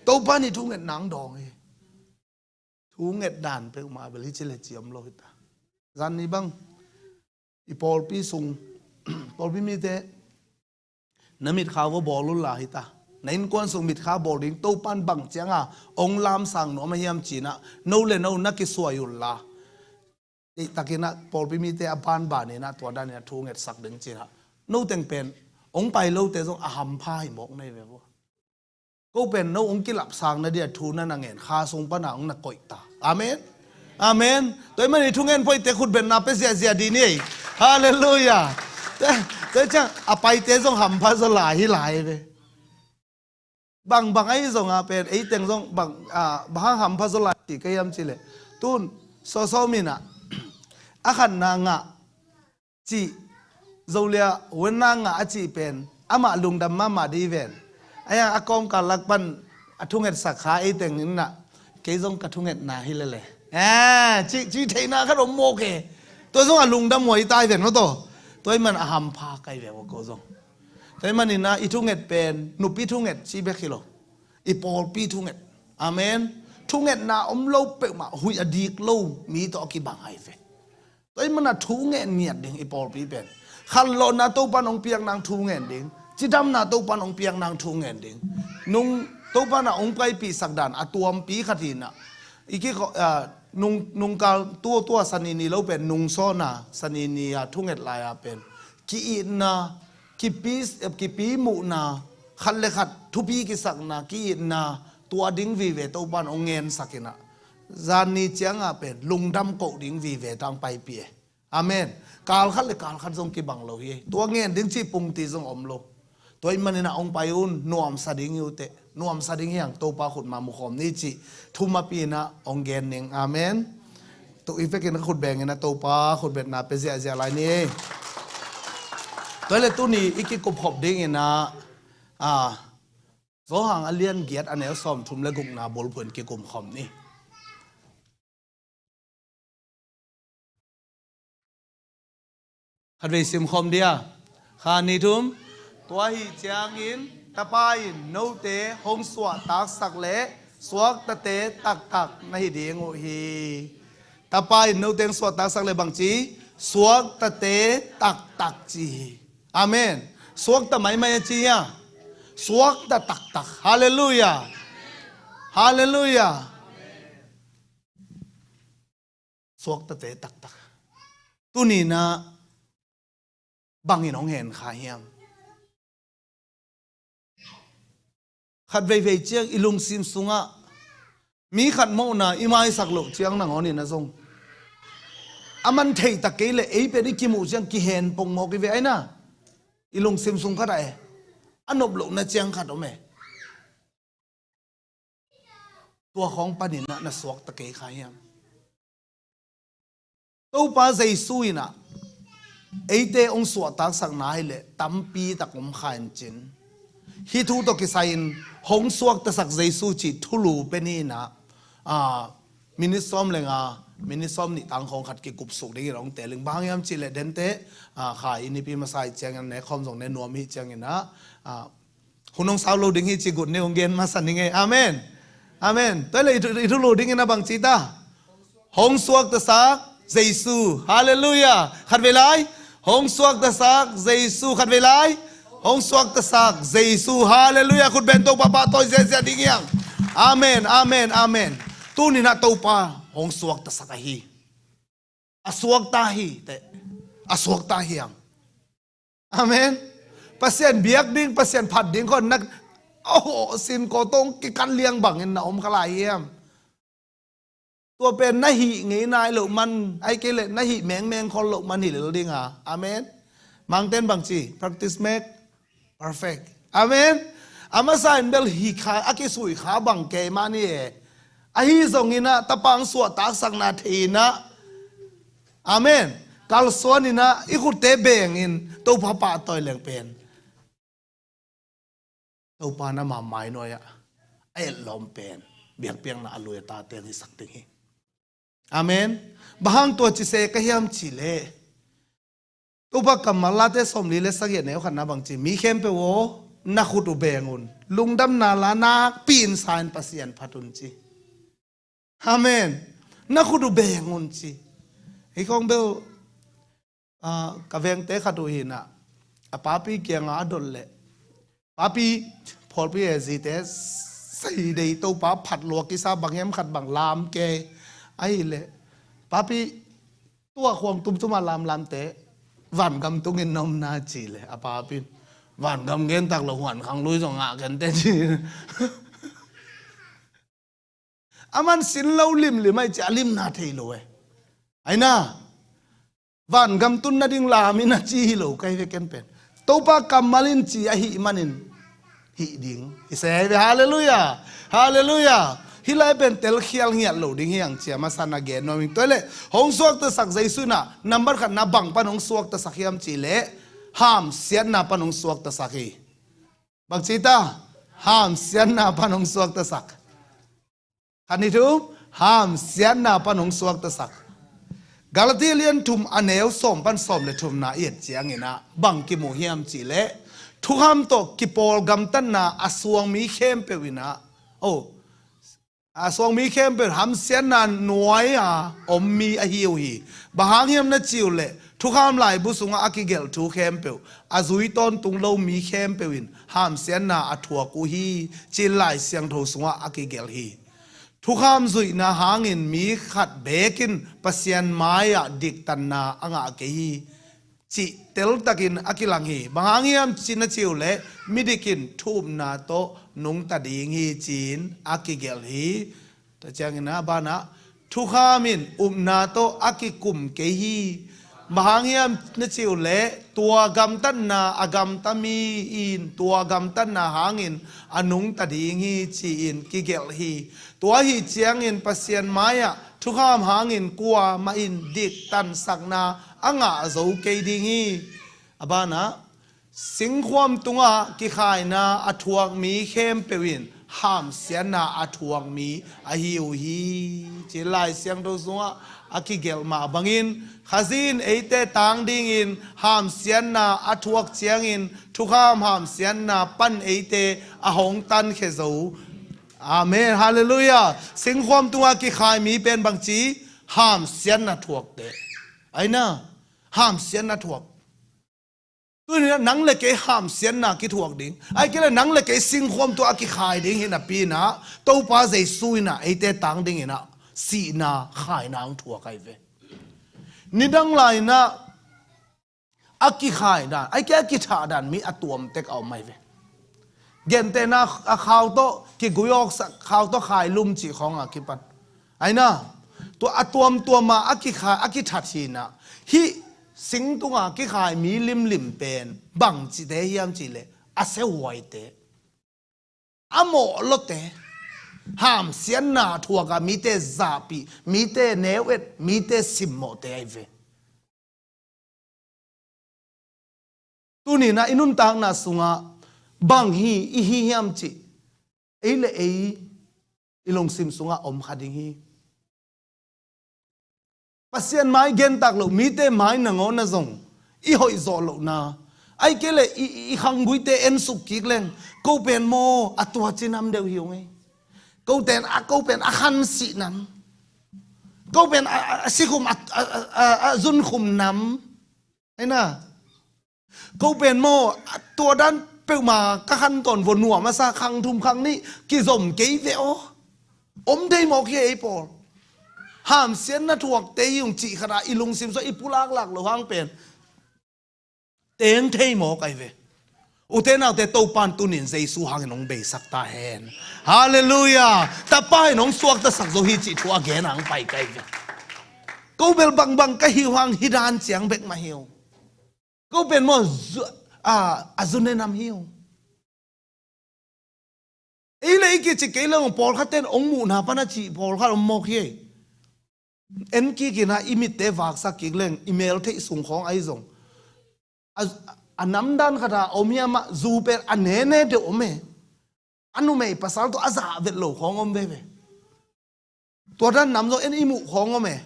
Topan i thunget nang dawng hi. Thunget dan peuhmah bel hi ci le ci om lo hi ta. Zan ni bang i pawlpi sung pawlpi mite na mitkha va bawl unla hi ta. Na innkuan sung mitkha bawl ding Topan bang cianga ong lamsang nuam a hiam cinah no le no na kisuai unla. Deihtakinah pawlpi mite a banbaninah tua daninah thu ngetsak ding cinah no teng pen ong pai lote zong a hampha hi mawk nei ve vua. Ko pen no ong kilapsakna dia thu na na ngen kha sung pana ong na koih ta. Amen. Amen. Tua i mani thungen phoihte khutbenna pe ziahziah dih ni. Halleluiah. Tua ciang a paite zong hampha zaw lai hi lai ve. Bangbang ahi zongah pen eiteng zong bang, ah, bang hang hampha zaw lai ti ka hiam cih leh, tun sawsawm in ah a khatna ngah cih, Zolia huanna ngah a cih pen amah lungdam mahmah dih ven. A hiang a kawmkal lak pan a thungetsak kha eiteng in ah, kei zong ka thungetna hi lele, eh, cih, cih theihna khat om mawk e. Tua zong a lungdam huai tai ven maw taw. Tua ahih man a hampha kai ve maw ko zong. Tua ahih manin ah i thunget pen nupi thunget cih bek hi lo, i pawlpi thunget. Amen. Thungetna om lo peuhmah, huih a dik lo mi tawh a kibang ahi ve. Tua ahih manin ah thu ngen ngiat ding i pawlpi pen. Khanlawhna Topa'n hong piak nang thu ngen ding. Cidamna Topa'n hong piak nang thu ngen ding. Nung, Topa'n ah hong paipihsak dan a tuampi khat hi in ah, i kikho, ah, nung, nungkal tua, tua Sani ni lo pen nungsawna Sani ni a thunget lai a pen ki-itna, kipi, kipi muhna, khat le khat thupi kisakna, ki-itna, tua ding vive Topa'n hong ngensak in ah, zan ni ciangah pen lungdam koh ding vive tang paipih e. Amen. Kal khat le kal khat zong kibang lo hi. Tua ngen ding cih pungti zong om lo. Tua ahih manin ah hong pai un, nuamsa ding hi uh teh. Nuamsa ding hi hang, Topa khut mah mukhawm ni cih thumapi in ah hong gen ning. Amen. Tua i vekin khut beng in ah Topa khut betna pia ziahziah lai ni. Tua hi leh tuni i kikupkhop ding in ah, ah, Johan a lian giat a neu sawmthum le gukna bulphuh in kikumkhawm ni. Khatvei simkhawm dia. Khat, nih, thum. Tua ahih ciangin Tapa in note hong suahtaksak leh suaktate taktak na hi ding uh hi. Tapa in note hong suahtaksak leh bangci, suaktate taktak ci hi. Amen. Suakta maimai a ci a, suakta taktak. Halleluiah. Halleluiah. Suaktate taktak. Tuni in ah bangin hong hen kha hiam? Khat veivei ciang i lungsim sungah mi khat mawhna i maisak loh ciang nangawn in ah zong a man thei tak kei leh ei pen i kimuh ciang kihen pong mawk i ve aina. I lungsim sung khat ah e, a nop lohna ciang khat om e. Tua khawng panin ah na suakta kei kha hiam? Topa Jesu in ah eite hong suahtaksakna hi leh tampi tak om kha in cin. Hih thu tawh kisai-in hong suaktasak Jesu cih thulu pia ni in ah, ah, minit sawm le nga, minit sawm nih tang khawng khat kikupsuk dingin hong teel ing. Bang hang hiam cih leh dente, ah, kha i nipi masa ih ciangin ne khawm zong ne nuam ih ciangin ah, ah, hun hong sau lo ding hi ci good news hong gen masa ning e. Amen. Amen. Tua hi leh i thu, i thulu dingin a bangci ta? Hong suaktasak Jesu. Halleluiah. Khatvei lai. Hong suaktasak Jesu. Khatvei lai. Hong suaktasak Jesu. Halleluiah. Khut beng Topa pahtawi ziahziah ding hi hang. Amen. Amen. Amen. Tuni in ah Topa hong suaktasak ahi. A suakta hi teh. A suakta hi hang. Amen. Pasian biak ding, Pasian phat ding khawng na, oh, sin ko tong kikan liang bangin na om kha lai hiam? Tua pen na hih ngei nai loh man, ahih kei leh na hih mengmeng khol loh man hi lel ding a. Amen. Mangte'n bangci, practice make perfect. Amen. A masa in bel hih kha, a kisui kha bang kei mah ni e. Ahi zongin ah Tapa hong suahtaksakna thei in ah, amen, kalsuan in ah i khutte bengin Topa pahtawi leng pen Topa in ama mainuai-ah a etlawm pen biakpiakna a lui a tate hong hisak ding hi. Amen. Bang hang tua ci se ka hiam cih leh, Topa kammal Late sawmli le sagih a neu khatna bangci, mi khempeuh aw, na khut uh beng un. Lungdamna la nakpi-in sa-in Pasian phat un ci. Amen. Na khut uh beng un ci. Hih khawng bel, ah, ka vengte khat uh hi in ah, a papi kiangah a dot leh, papi, phawlpi e, zite, sei dei, Topa phat lua kisa, bang hiam khat bang lam kei. Ahih leh papi, tua khuang tumtum a lamlamte vangam tungin na om na ci leh, a papi in, vangam gen tak lo, huan khang lui zong ngah kei inteh ci. Aman sin lo limlim ahih ciang a limna thei lo e. Aina, vangam tun nading lam in a ci hi lo, ka hi ve ken pen. Topa kammal in ci ahih manin hih ding hi se hi ve. Halleluiah. Halleluiah. Hih lai pen telkhial ngiat lo ding hi hang ci a masa na gen nuam ing. Tua leh hong suaktasak Jesu in ah nambat khatna bang pan hong suaktasak hiam cih leh hamsiatna pan hong suaktasak hi. Bang ci ta? Hamsiatna pan hong suaktasak. Khat, nih, thum, hamsiatna pan hong suaktasak. Galati lian thum a neu sawm pan sawm le thumna i et ciangin ah bang kimu hiam cih leh thukham tawh kipawl gamtatna a suang mi khempeuh in ah, oh, a suang mi khempeuh hamsiatna nuai a om mi ahi uh hi. Bang hang hiam na cih uh leh thukham laibu sungah a kigelh thu khempeuh, a zui tawntung lo mi khempeuh in hamsiatna a thuak uh hi, ci-in Lai Siangtho sungah a kigelh hi. Thukham zuihna hangin mi khat beek in Pasian mai-ah diktanna a ngah kei hi, cih teltakin a kilang hi. Bang hang hiam cih na cih uh leh midik in thu upna tawh nungta ding hi, ci-in a kigelh hi. Tua ciangin ah a banah thukham in upna tawh a kikum kei hi. Bang hang hiam na cih uh leh tua gamtatna a gamta mi in tua gamtatna hangin a nungta ding hi, ci-in kigelh hi. Tua ahih ciangin Pasian mai-ah thukham hangin kuamah in diktansakna a ngah zo kei ding hi. A banah singkhuam tungah kikhaina a thuak mi khempeuh in hamsiatna a thuak mi ahi uh hi, ci-in Lai Siangtho sungah a kigelh mah bangin Khazih in eite tang dingin hamsiatna a thuak ciangin thukham hamsiatna pan eite a hong tankhia zo. Amen. Halleluiah. Singkhuam tungah kikhai mi pen bangci? Hamsiatna thuakte. Aina, hamsiatna thuak. Tuni-in ah nang le kei hamsiatna kithuak ding, ahih kei leh nang le kei singkhuam tungah kikhai ding hi napi-in ah Topa Jesu in ah eite tang dingin ah sihna khaina hong thuak ahi ve. Nidang lai-in ah a kikhai dan, ahih kei a kithah dan mi a tuam tek a om ahi ve. Gentehna a khau tawh kigui awksak, khau tawh khailum cih khawng a kipan. Aina, tua a tuamtuam a a kikhai, a kithat hi-in ah hih sing tungah kikhai mi limlim pen bangcite hiam cih leh a siahuaite, a mawhlawte, hamsiatna thuak a mite zahpih, mite neu-et, mite simmawhte ahi ve. Tuni-in ah i nuntakna sungah bang hi i hi hiam cih ei le ei i lungsim sungah om kha ding hi. Pasian mai gentak loh, mite mai nangawn ah zong i hoih zawh lohna, ahih kei leh i, i, i khangguite ensuk kik leng, ko pen maw a tuaci nam deuh hi ung ei. Ko pen a, ko pen a khansih nam. Ko pen a, a, a sikhum a, a, a, a, a zunkhum nam. Aina. Ko pen maw, a tua dan peuhmah ka khan tawn vua nuam a sa, khang thum khang nih kizom kei ve aw. Om thei mawk hi ei pawl. Hamsiatna thuakte hi ung cih khat a i lungsim sungah i pulaklak loh hang pen teng thei mawk ahi ve. Ute naute, Topa in tuni-in Jesu hangin hong beisak ta hen. Halleluiah. Tapa in hong suaktasak zo hi cih thu a gen hong pai ka hi ve. Ko bel bangbang ka hi uh hang hih dan ciang bek mah hi ung. Ko pen maw zu-, a, a zu ne nam hi ung. Ei le ei kici kei leng, pawlkhat ten hong muhna pan a cih pawlkhat om mawk hi. En kik in ah i mitte vaksak kik leng, i mel theih sung khawng ahi zong, a, a namdan khat a om hiam ah zu pen a nene deuh om e. A numei pasal tawh a zah vet lo khawng om veve. Tua dan nam zong en i muh khawng om e.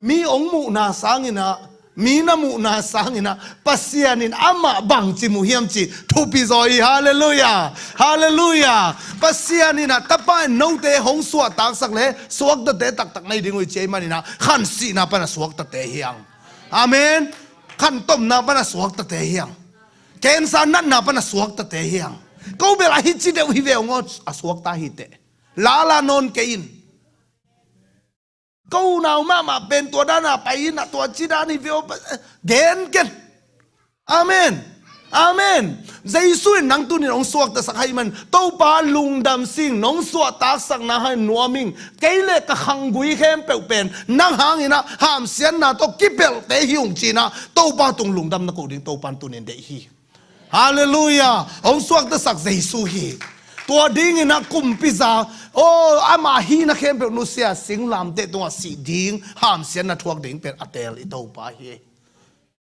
Mi hong muhna sangin ah, mi na muhna sangin ah, Pasian in amah bangci mu hiam cih thupi zaw hi. Halleluiah. Halleluiah. Pasian in ah tapa in note hong suahtaksak le suaktate taktak na hi ding uh hi ci ahih manin ah, khansihna pan a suaktate hi hang. Amen. Khantomna pan a suaktate hi hang. Cancer natna pan a suaktate hi hang. Ko bel a hi ci deuh hi ve ung aw, a suakta hi teh. Lala nawn kei in. Ko unau mahmah pen tua dan a pai in ah, tua ci dan hi ve aw, gen ken. Amen. Amen. Jesu in nang tuni-in hong suaktasak ahih man, Topa lungdam sing, nong suahtaksakna hangin nuam ing. Kei le ka khanggui khempeuh pen nang hangin ah hamsiatna tawh kipelhte hi ung ci-in ah Topa tung lungdam na ko ding Topa in tuni-in deih hi. Halleluiah. Hong suaktasak Jesu hi. Tua dingin a kumpi za, oh, ama hihna khempeuh nusia, singlamteh tungah sih ding, hamsiatna thuak ding pen a teel i Topa hi.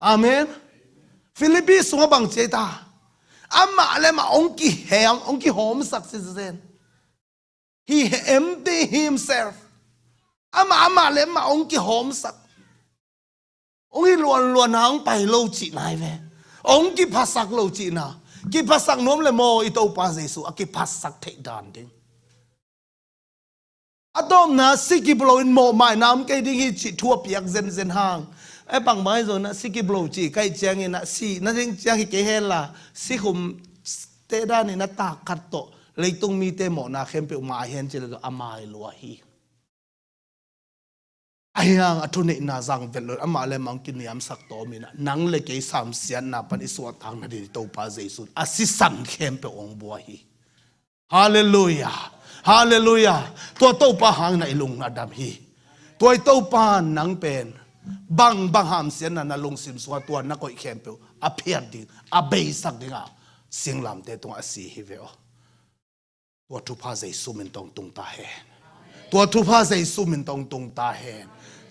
Amen. Filipi sungah bang ci ei ta? Amah le amah hong kiheng, hong kihawmsak sizen. He empty himself. Amah, amah le amah hong kihawmsak. Hong hi luanluan a hong pai lo cihna hi ve. Hong kiphasak lo cihna. Kiphasak nuam le maw i Topa Jesu a kiphasak theih dan ding. A tawpna si kiblo in mawhmaina om kei ding hi cih thu a piak zenzen hang. E, bangbang ahi zongin a si kiblo cih kaih ciangin a si na ding ciang hi kei hen la, si khum te danin a tak khat tawh leitung mite mawhna khempeuh ma a hen cih le tawh a mai lua hi. Ahi hang a thuneihna zang vet lo in amah le amah hong kiniamsak tawm in a, nang le kei samsiatna pan i suahtak nading i Topa Jesu in a sisan khempeuh hong bua hi. Halleluiah. Halleluiah. Tua Topa hangin a i lung a dam hi. Tua i Topa nang pen bangbang hamsiatna na lungsim sungah tua na koih khempeuh a phiat ding, a beisak dingah singlamteh tungah a si hi ve aw. Tua thupha Jesu min tawh tung ta hen. Tua thupha Jesu min tawh tung ta hen.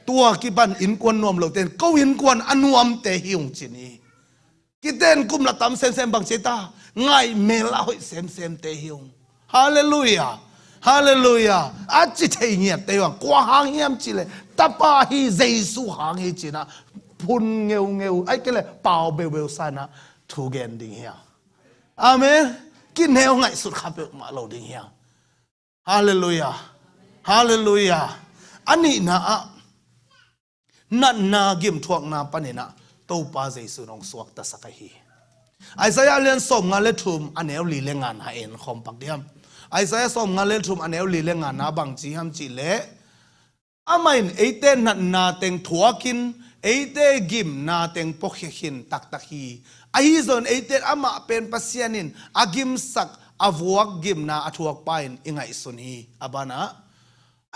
Tua kipan innkuan nuam lote in ko innkuan a nuamte hi ung ci ni. Kiten kum la tam semsem bang ci ei ta? Ngaih mel a hoih semsemte hi ung. Halleluiah. Halleluiah. A ci thei ngiatte hi ung. Kua hang hiam cih le tapa hi, Jesu hang hi ci-in a phun ngeungeu, ahih kei leh pau beubeu sa-in a thu gen ding hi a. Amen. Kineu ngaihsut kha peuhmah lo ding hi a. Halleluiah. Halleluiah. A nihna ah natna gimthuakna panin a Topa Jesu in hong suaktasak ahi hi. Isaiah lian sawmnga le thum a neu li le ngana en khawm pak dih hiam? Isaiah sawmnga le thum a neu li le ngana bang ci hiam cih leh, amah in eite natna teng thuakin eite gimna teng puakhia khin taktak hi. Ahi zongin eite in amah pen Pasian in a gimsak, a vuak gimna a thuakpa in i ngaihsun hi. A banah,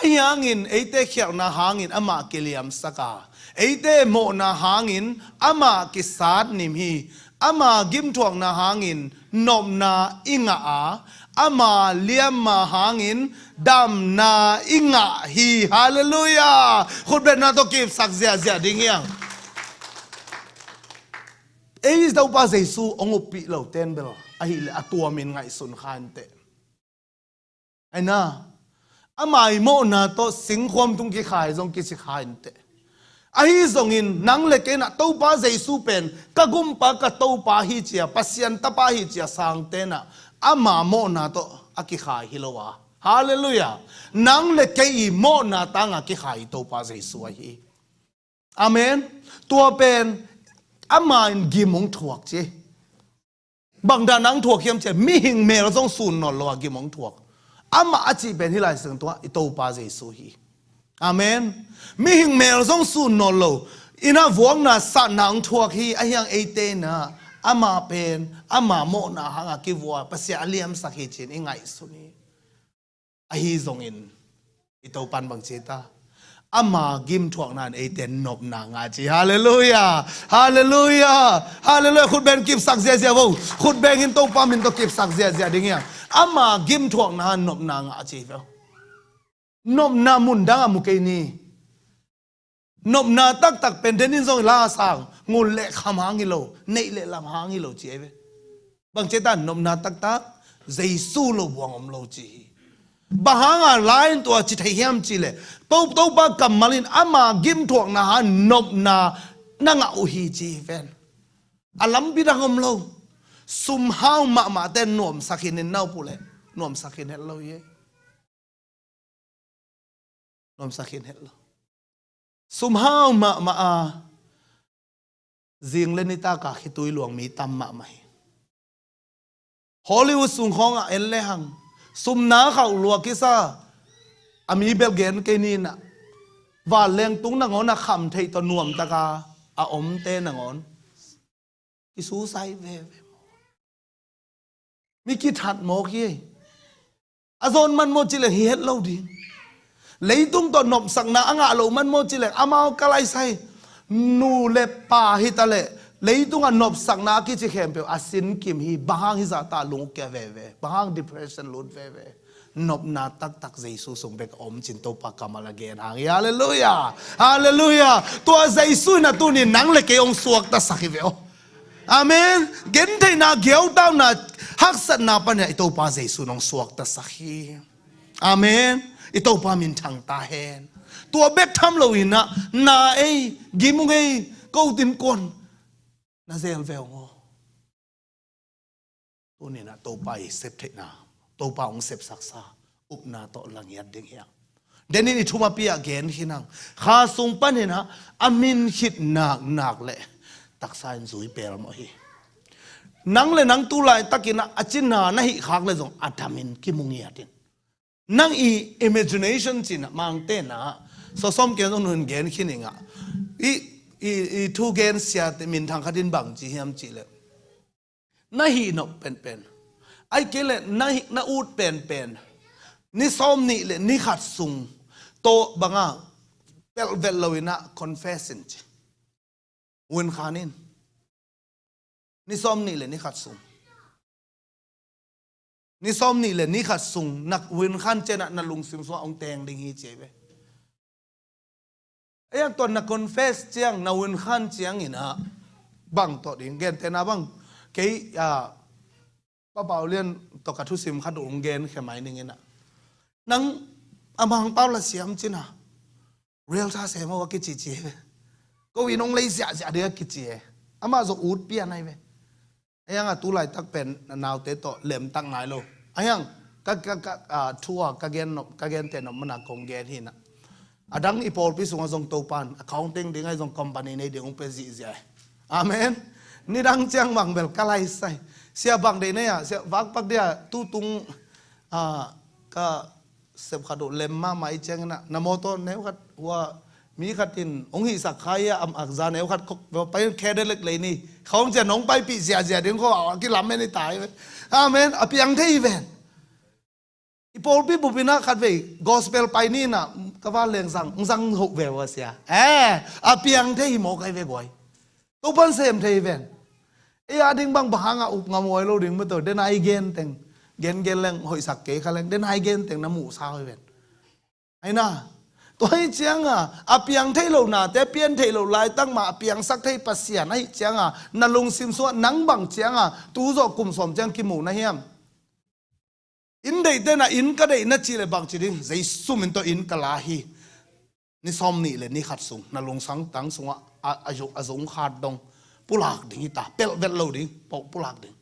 ahi hangin eite khialhna hangin amah kiliamsak a, eite mawhna hangin amah kisatnim hi. Ama gimthuakna hangin nopna i ngah a, ama liamma hangin damna i ngah hi. Halleluiah. Khutbetna tawh kipsak ziahziah ding hi hang. Ei Topa Jesu hong uppih lote in bel ahih leh a tuamin ngaihsun kha inteh. Aina, ama i mawhna tawh singkhuam tung kikhai zong kici kha inteh. Ahi zongin nang le kei in a Topa Jesu pen ka gumpa, ka Topa hi ci-a, Pasian Tapa hi ci-a sangte in a ama mawhna tawh a kikhai hi lo a. Halleluiah. Nang le kei i mawhna tangah kikhai i Topa Jesu ahi. Amen. Tua pen ama in gim hong thuak ci. Bang dan a hong thuak hiam cih leh mihing mel zong sun nawn lo a gim hong thuak. Amah a cih pen hih Lai Siangtho ah i Topa Jesu hi. Amen. Mihing mel zong sun nawn lo in a vuakna satna hong thuak hi. Ahi hang eite in a ama pen ama mawhna hangah kivua, Pasian a liamsak hi ci-in i ngaihsun hi. Ahi zongin i Topa in bang ci ei ta? Ama gimthuakna in eite nopna ngah ci. Halleluiah. Halleluiah. Halleluiah. Khutbeng kipsak ziahziah vo. Khutbeng in Topa min tawh kipsak ziahziah ding hi a. Ama gimthuakna in nopna ngah ci vo. Nopna mun dangah mu kei ni. Nopna taktak pen den in zong i la sang, ngul le kham hang hi lo, neih le lam hang hi lo ci ei ve. Bang ci ei ta? Nopna taktak Jesu lo buang om lo ci hi. Bang hanga lai in tua ci thei hiam cih leh, Topa kammal in ama gimthuakna hang nopna na ngah uh hi ci hi ven. A lampi dang om lo. Sumhau mahmahte nuamsak hi in, na uh puleh nuamsak hi het lo hi. Nuamsak hi het lo. Sumhau mahmah a, zing le nitak a khitui luang mi tam mahmah hi. Hollywood sung khawngah en le hang, sumna khauh lua kisa a mi bel gen kei ni in a, vanleng tung nangawn a kham theih tawh nuamtak a a omte nangawn kisusai veve. Mi kithat mawk hi. A zawn man maw cih leh hi het lo ding. Leitung tawh nopsakna a ngah lo man maw cih leh amau ka laisai, nu le pa hi ta leh, Leitungah nopsakna a kici khempeuh a sinkim hi. Bang hang hizah ta lungkia veve? Bang hang depression lut veve? Nopna taktak Jesu sung bek a om cin Topa kammal a gen hang hi. Halleluiah. Halleluiah. Tua Jesu in a tunin nang le kei hong suaktasak hi ve aw. Amen. Gentheihna, giautauna, haksatna panin i Topa Jesu in hong suaktasak hi. Amen. I Topa minthang ta hen. Tua bek tham loin ah, na ei, gim ung ei, ko tin kuan na zel ve ung aw. Tuninah Topa i septheihna, Topa hong sepsaksa upna tawh la ngiat ding hiam? Denin i thumapi-ah gen khin hang. Kha sung paninah a min khit naknak le taksa in zui pelmawh hi. Nang le nang tu laitakinah a cina na hih khak le zong a damin kimu ngiatin. Nang i imagination cinah mangtenah sawsawm ken zong nun gen khin ingah i, i, i thu gen siate minthang khatin bang ci hiam cihleh, na hih nop penpen, ai kei le na hih na ut penpen, ni sawm nih le ni khat sung tawh banga pelh vet loinah confess in ci. Win khan in. Ni sawm nih le ni khat sung. Ni sawm nih le ni khat sung na win khan cianah na lungsim sungah hong teng ding hi ci ve. Ei ang tuan na confess ciang, na win khan cianginah bang tawh ding, gentena bang, kei, ah, Pa Pau Lian tawh ka thusim khat uh hong gen khia mai ninginah, nang a Mangpau la siam cina realtor sem aw a kici ci hi ve. Ko in hong lei ziahziah ding a kici hi. Amah zong ut pian ahi ve. Ahiangah tu laitak pen naute tawh lemtak nai lo. Ahiang ka, ka, ka, ah, thu a ka gen nop, ka gen te nop mana kong gen hinah. A dang i pawlpi sungah zong Topan accounting ding ahi zong company nei ding hong pe zihziah hi. Amen. Nidang ciang bang bel ka laisai. Sia bang dei nei ah, sia vakpak dia tutung, ah, ka sep khat uh lem mahmah i cianginah, na mawtaw neu khat hua mi khat in hong hihsak kha ia am akza neu khat khok pai khe de lek lei ni. Khawng cian hong paipih ziahziah ding kho a kilam en i tai ve. Amen. A piang thei hi ven. I pawlpi bupinah khat vei gospel pai ninah ka van leng zang, zang hoh ve ua sia. Eh, a piang thei hi mawk ai ve guai. Topan sem thei ven. Ei a ding bang bang hangah up ngam huai lo ding mataw, den ai gen teng. Gen gen leng hoihsak kei kha leng, den ai gen teng na muhsa hoi ven. Aina. Tua hi cianga a piang thei lo nate, pian thei lo laitak mah a piangsak thei Pasian ahi cianga na lungsim sungah nang bang cianga tu zawh kum sawm ciang kimu na hiam? In deihte na in ka deih na cih le bang ci ding, Jesu min tawh in ka la hi. Ni sawm nih le ni khat sung na lungsang tang sungah a, a, a zung khat dong pulak ding hi ta, pelh vet lo ding, pulak ding.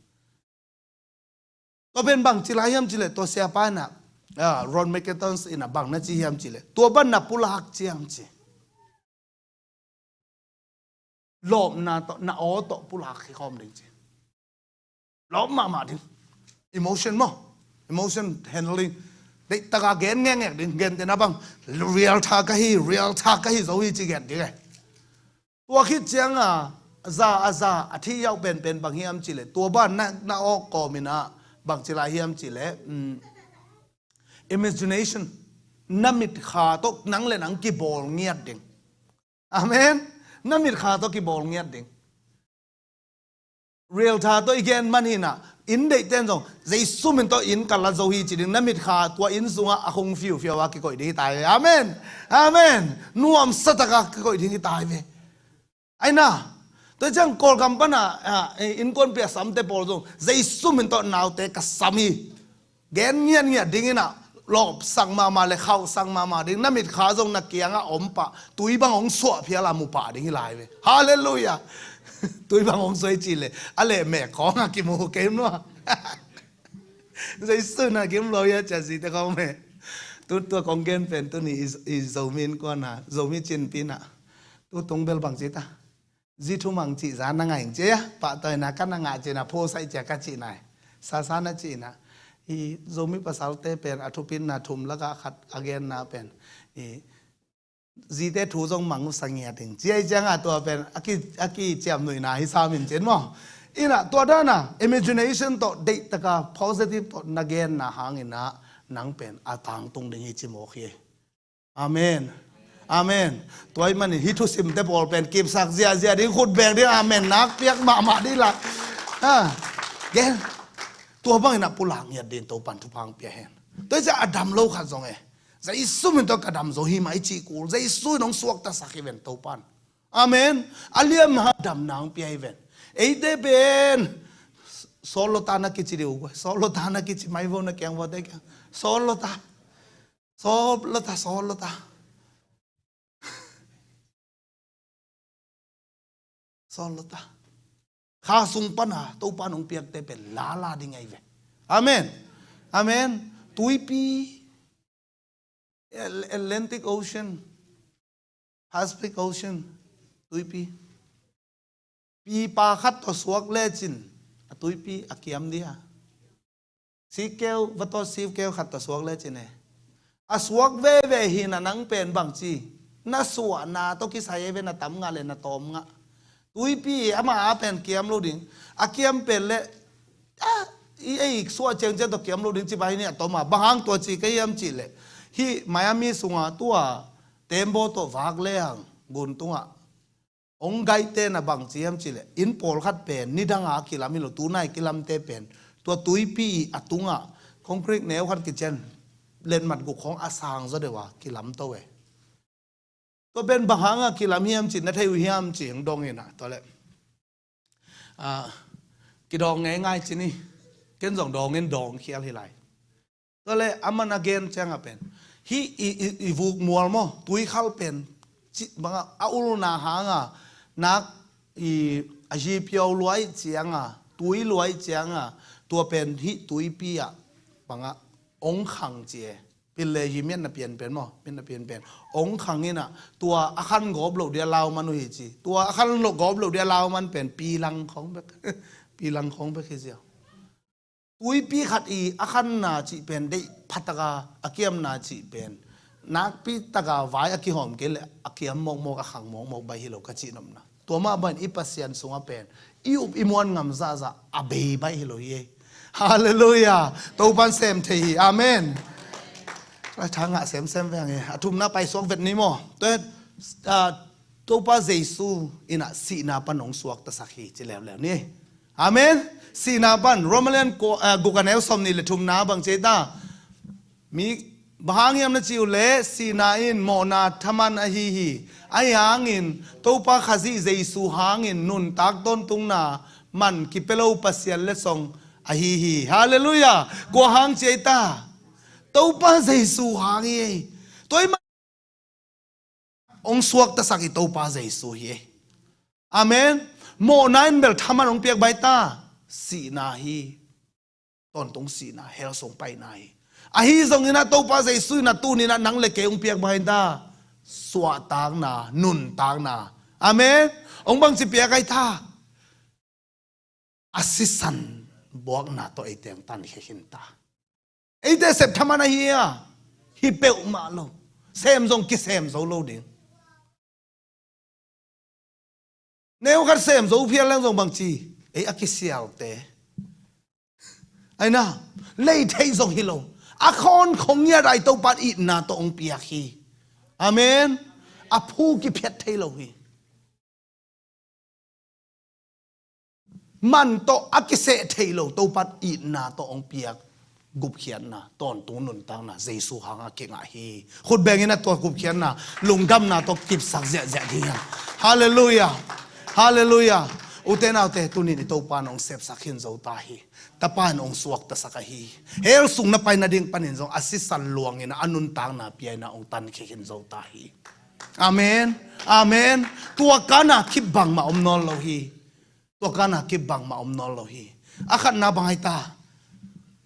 Tua pen bang ci lai hiam cih le, tua siapa inah, ah, Ron McIntyre inah bang na ci hiam cih le, tua ban na pulak ciang ci. Lawpna tawh, na aw tawh pulak hi khawm ding ci. Lawp mahmah ding. Emotion maw? Emotion handling. Deihtaka gen ngekngek ding. Gentena bang, realtor ka hi, realtor ka hi zo hi ci gen ding e. Tua khit cianga za a za a thi yauh penpen bang hiam cih le, tua ban na, na awk kawminah bang ci lai hiam cih le, mm, imagination. Na mitkha tawh nang le nang kibawl ngiat ding. Amen. Na mitkha tawh kibawl ngiat ding. Realtor tawh i gen man hinah, in deihten zong Jesu min tawh in ka la zo hi ci ding, na mitkha tua inn sungah a khung fiufiau a kikoih ding hi tai ve. Amen. Amen. Nuamsa taka kikoih ding hi tai ve. Aina. Tua ciang Kawlgam pana, ah, innkuanpi a samte pawl zong Jesu min tawh naute ka sam hi. Gen ngiatngiat dinginah lawpsak mahmah le khauhsak mahmah ding, na mitkha zong na kiangah om pah, tui bang hong suah phial a mu pah ding hi lai ve. Halleluiah. Tui bang hong suah hi cih le a leh meh khawngah kimu kei maw? Jesu na kim lo ia cia zite khawng meh. Tu tua kong gen pen tuni i, i Zomi innkuana, Zomi cinpina. Tu tung bel bang ci ta. Zi thumang cih za na ngah ing cia, pahtawina ka na ngah cina, phosaih cia ka cihna hi. Sasa na cihna. I Zomi pasalte pen a thupitna thum lakah khat a genna pen, i zite thu zong mang uh sa ngiat ing cia, i cianga tua pen a ki, a kiciamnuihna hi sam in cin maw? Inah tua dana imagination tawh deihtaka positive tawh na genna hanginah nang pen a tangtung ding hi ci mawk hi. Amen. Amen. Tua ahih manin hih thusimte pawl pen kipsak ziahziah ding, khut beng ding, amen nak piak mahmah ding la. Ha. Gen. Tua bangin a pulak ngiat ding Topan thupha hong pia hen. Tua hi ciang a dam lo khat zong e, Jesu min tawh ka dam zo hi mah i cih kul, Jesu in hong suaktasak hi ven Topan. Amen. A liamma a damna hong pia hi ven. Eite pen Saul lo ta na kici ding uh, Saul lo ta na kici mai vo na kiang vo te kiang. Saul lo ta. Saul lo ta, Saul lo ta. Saul lo ta. Kha sung pana Topa nong piakte pen lala ding ahi ve. Amen. Amen. Tuipi, Atl-, Atlantic Ocean, Pacific Ocean, tuipi. Pipa khat tawh suak lecin a tuipi a kiam dia. Sikkeu, va tawh sikkeu khat tawh suak lecin e. A suak veve hi na, nang pen bangci, na suahna tawh kisai e ve, na tam ngah le na tawm ngah. Tuipi ama a pen kiam lo ding. A kiam pen le, ah, i ei suah ciangciang tawh kiam lo ding ci bang hi ni a tom a. Bang hang tua ci ka hiam cih leh, hih Miami sunga tua tembaw tawh vak lehang gun tungah hong gaihte na bang ci hiam cih leh, inn pawlkhat pen nidanga kilam hi lo, tunai kilamte pen tua tuipi a tungah concrete neu khat kician, letmat guk khawng a sang zaw deuh a kilam to e. Tua pen bang hanga kilam hiam cih na thei uh hiam cih hong dong in a, tua leh, ah, kidawng ngeingai ci ni. Ken zong dawng in dawng khial hi lai. Tua leh a man a gen cianga pen, hih i, i, i vuk mual maw, tuikhal pen, ci, banga a ulna hanga nak i, a zipiau luai cianga, tui luai cianga, tua pen hih tuipi ah banga ong khang ci e. Pil le hi miatna pianpen maw, miatna pianpen ong khang in a, tua a khan gawp loh dia lau man uh hi ci. Tua a khan loh gawp loh dia lau man pen pilang khawng bek. Pilang khawng bek hi zia. Tuipi khat i a khanna cih pen deih phataka a kiamna cih pen nakpi taka vai a kihawm kei leh a kiam mawkmawk, a khang mawkmawk baih hi lo ka cih nopna. Tua mah bangin i Pasian sungah pen i up i muan ngam zahzah a bei baih hi lo hi ei. Halleluiah. Topan sem thei hi. Amen. Lai tha ngah semsem veng hi. A thumna paisuak vet ni maw? Tua, ah, Topa Jesu in a sihna pan hong suaktasak hi ci leuleu ni. Amen. Sihna pan, Romans ko, ah, guk a neu sawm nih le thumna bang ci ei ta. Mi, bang hang hiam na cih uh leh, sihna in mawhna thaman ahi hi. Ahi hangin Topa Khazih Jesu hangin nuntak tawntungna man kipia lo Pasian letsong ahi hi. Halleluiah. Kua hang ci ei ta? Topa Jesu hang hi ei. Tua ahih man hong suaktasak i Topa Jesu hi ei. Amen. Mawhna in bel thaman hong piak baih ta. Sihna hi. Tawntung sihna, hell sung paina hi. Ahi zongin a Topa Jesu in a tuni in a nang le kei hong piak baih ta. Suahtakna, nuntakna. Amen. Hong bangci piak ahi ta? A sisan buakna tawh eite hong tankhia khin ta. Eite sep thaman ahi a, hi peuhmah lo. Sem zong kisem zo lo ding. Neu khat sem zo phial leng zong bangci, ei a kisialte. Aina, lei thei zong hi lo. A khawn khong ngiat a i Topa in itna tawh hong piak hi. Amen. A phu kiphiat thei lo hi. Man tawh a kiseh thei lo Topa itna tawh hong piak gupkhiatna, tawntung nuntakna Jesu hanga kingah hi. Khut bengin a tua gupkhiatna, lungdamna tawh kipsak ziahziah ding hi. Halleluiah. Halleluiah. Ute naute, tunin i Topa in hong sepsak khin zo ta hi. Tapa in hong suaktasak ahi hi. Hell sung na pai nading panin zong a sisan luangin a nuntakna pia in a hong tankhia khin zo ta hi. Amen. Amen. Tua kana kip bangmah om nawn lo hi. Tua kana kip bangmah om nawn lo hi. A khatna bang ahi ta?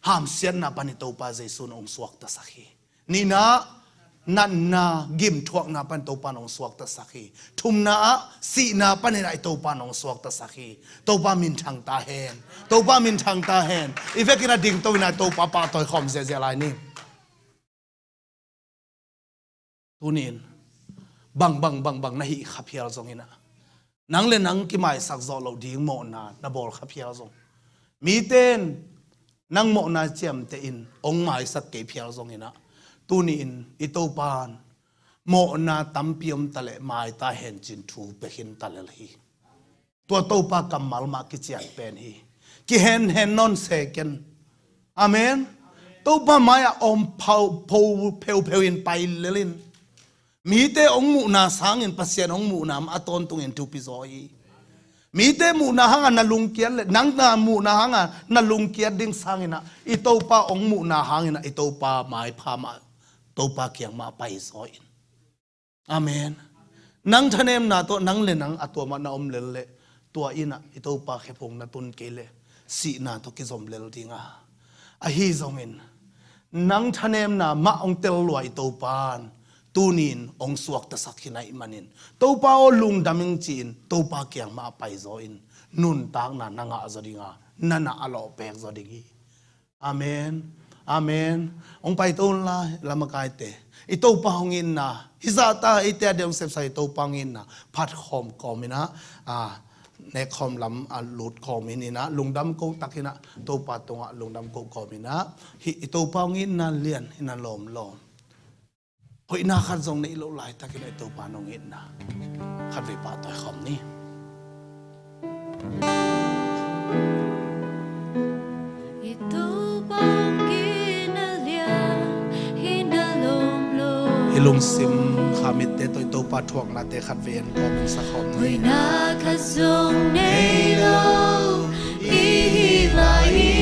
Hamsiatna pan i Topa Jesu in hong suaktasak hi. Nihna, natna, gimthuakna pan Topa in hong suaktasak hi. Thumna ah, sihna panin a i Topa in hong suaktasak hi. Topa minthang ta hen. Topa minthang ta hen. I vekin a dingto in a Topa pahtawi khawm ziahziah lai ni. Tunin bang bang bang bang na hih kha phial zongin a, nang le nang kimaisak zawh loh ding mawhna na bawl kha phial zong, mite in nang mawhna ciamteh in hong maisak kei phial zongin a, tuni in i Topa in mawhna tampi om ta leh maita hen cin thu pia khin ta lel hi. Tua Topa kammal mah kician pen hi. Kihenhen nawn se ken. Amen. Topa mai-ah om phau, pho, pheupheu in pai lel in. Mite hong muhna sangin Pasian hong muhna mah a tawntungin thupi zaw hi. Mite muhna hanga na lungkiat le nang na muhna hanga na lungkiat ding sangin ah i Topa hong muhna hangin ah i Topa maipha mah, Topa kiang mah pai zaw in. Amen. Nang thanemna tawh nang le nang a tua mah na om lel leh tua in ah i Topa khephung na tun kei leh sihna tawh kizom lel ding a. Ahi zongin nang thanemna mah hong tel lua i Topa in tuni-in hong suaktasak hi na hih manin Topa aw lungdam ing ci-in Topa kiang mah a pai zaw in nuntakna na ngah zaw ding a, na na a lawh pek zaw ding hi. Amen. Amen. Hong pai to un la, lamakaite. I Topa hong itna. Hih zahta eite a ding hong sepsa i Topa hong itna. Phat khawm kawm in ah, a, nek khawm lam a lut kawm in in ah, lungdam ko tak in ah, Topa tungah lungdam ko kawm in ah. Hih i Topa hong itna lian in ah lawmlawm. Hoihna khat zong nei lo laitakin i Topa hong itna khatvei pahtawi khawm ni. I Topa hong itna lian hi na lawmlawm. I lungsim kha mitte tawh i Topa thuaknate khatvei en kawm in sa khawm ni. Hoihna khat zong nei lo i hi lai hi.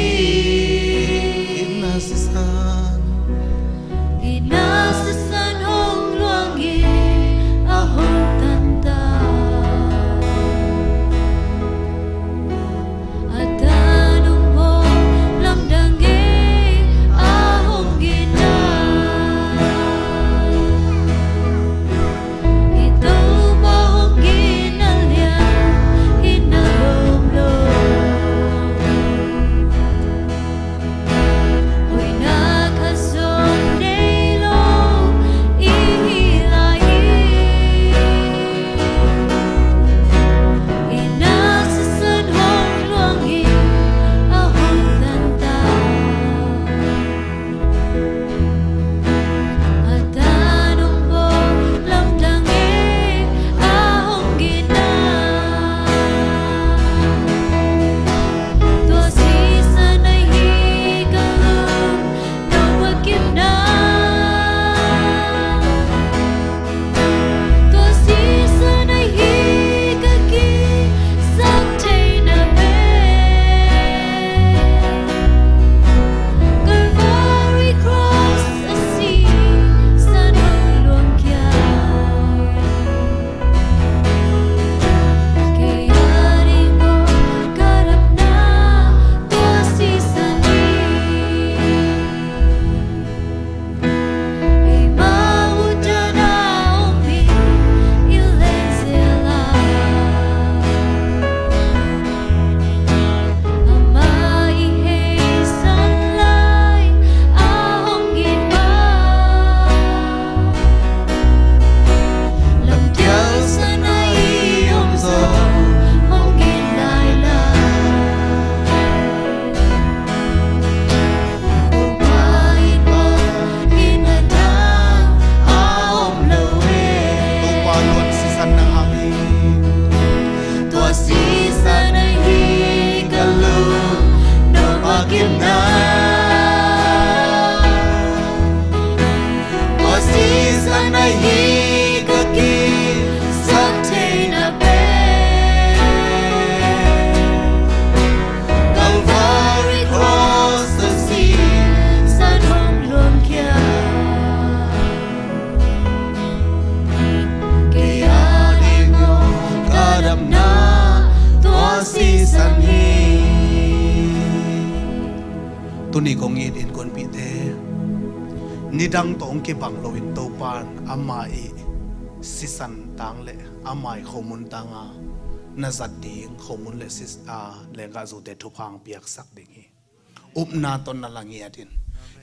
Itna sisan. Itna sisan hong luang hi a hong tan ta. A tan hong bawl lamdang hi a hong itna. I Topa hong itna lian hi na lawmlawm. Hoihna khat zong nei lo i hi lai hi. Itna sisan hong luang hi a hong tan ta. A tan hong bawl lamdang hi a hong itna. Tua sisan ahi ka lungdam, Topa kipna. Tua sisan ahi ka kisap theihna pen. Calvary Cross a sisan hong luang khia. Kei a ding hong ka dapna tua sisan hi. Eimah utdan a om hi i leng zel a. Amah i heisan lai a hong it mah. Lamkial san a i om zong hong it lai lai. Topa it bang itna dang a om lo e. Topa luan sisan na ngah hi. Tua sisan ahi ka lungdam a kipna. Tua sisan ahi ka kisap theihna pen. Calvary Cross a sisan hong luang khia. Kei a ding hong ka dapna tua sisan hi. Tuni kong it innkuanpihte, nidang tawh hong kibang loin Topa in ama i sisan tang le ama i khomun tanga na zat ding khomun le sis, a, lenggahzute thupha hong piaksak ding hi. Upna tawh na la ngiat in.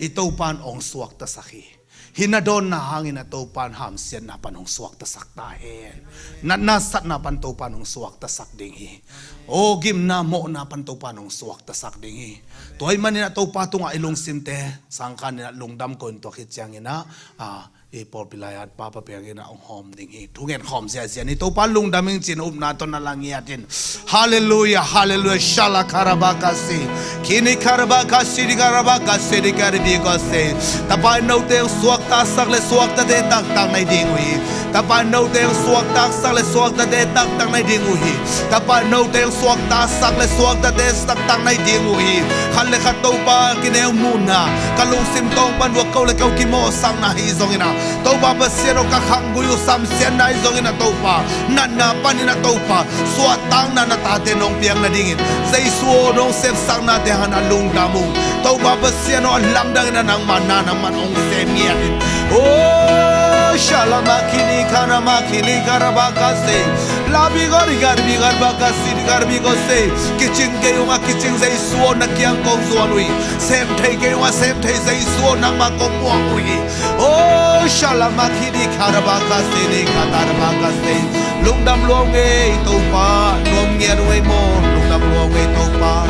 I Topa in hong suaktasak hi. Hih na dawnna hangin ah Topa in hamsiatna pan hong suaktasak ta hen. Natna satna pan Topa in hong suaktasak ding hi. Aw gimna mawhna pan Topa in hong suaktasak ding hi. Tua ahih manin ah Topa tungah i lungsimte sangkhanin ah lungdam ko in, tua khit ciangin ah, ah, i pawlpi lai-at pa Pa Piang in ah hong hawm ding hi. Thungen khawm ziahziah ni. Topa lungdam ing ci-in upna tawh na la ngiat in. Halleluiah, halleluiah. Shala karabakasi, kini karabakasi, di karabakasi, di karibikose. Tapa in note hong suaktasak le suaktate taktak na hi ding uh hi. Tapa in note hong suaktasak le suaktate taktak na hi ding uh hi. Tapa in note hong suaktasak le suaktate taktak na hi ding uh hi. Khat le khat Topa kineu muhna, ka lungsim tawng pan vua ko le ko kimawhsakna hi zongin ah, Topa Pasian aw, ka khanggui uh samsiatna hi zongin ah Topa, natna panin ah Topa, suahtakna na tate nong piak nadingin Jesu aw, nong sepsaknate hangin ah lungdam ung. Topa Pasian aw, a lamdangin ah nangma na nangman hong sem ngiat in. Oh, shalama kini kanama kini karabakase. Labi gari gari gari bakasi gari bikose. Kicing kei ung a, kicing Jesu aw, na kiang kong zuan uh hi. Sem thei kei ung a, sem thei Jesu aw, nangma kong muang uh hi. Oh, shalama kini karabakase ni katarabakase. Lungdam lua ung ei Topa, nuam ngiat ung ei maw, lungdam lua ung ei Topa.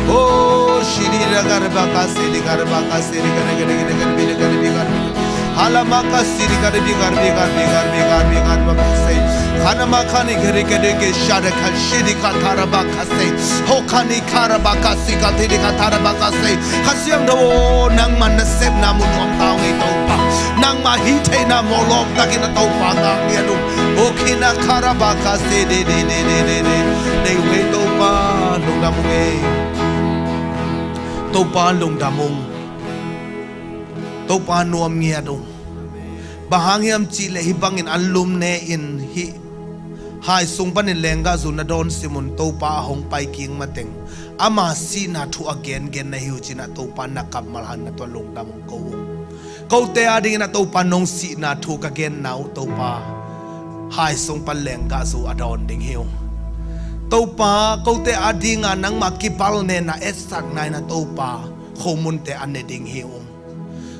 Oh, shidi da karabakase ni karabakase ni karabakase ni karabakase. Halamakasi ni karabakase ni karabakase ni karabakase. Halamakani karabakase ni karabakase. Shada kashidi katarabakase. Hokani karabakasi katini katarabakasi. Kha Siangtho aw, nangma nasepna mu nuam ta ung ei Topa. Nangma hih theihna mawh lawptakin a Topa ngak ngiat ung. Hokina karabakasi de de de de de de. Nei ung ei Topa, lungdam ung ei. Topa lungdam ung. Topa nuam ngiat ung. Bang hang hiam cihleh hih bangin an lum ne-in hih hai sung panin lenggahzu na dawn simun Topa a hong pai kik mateng ama sihna thu a gengen na hi uh cin ah Topa na kammal hangin na tuah lungdam ung ko ung. Kote adingin ah Topa nong sihna thu ka genna uh Topa hai sung pan lenggahzu a dawn ding hi ung. Topa kote adinga nangma kibalne na etsakna in ah Topa khomunte a ne ding hi ung.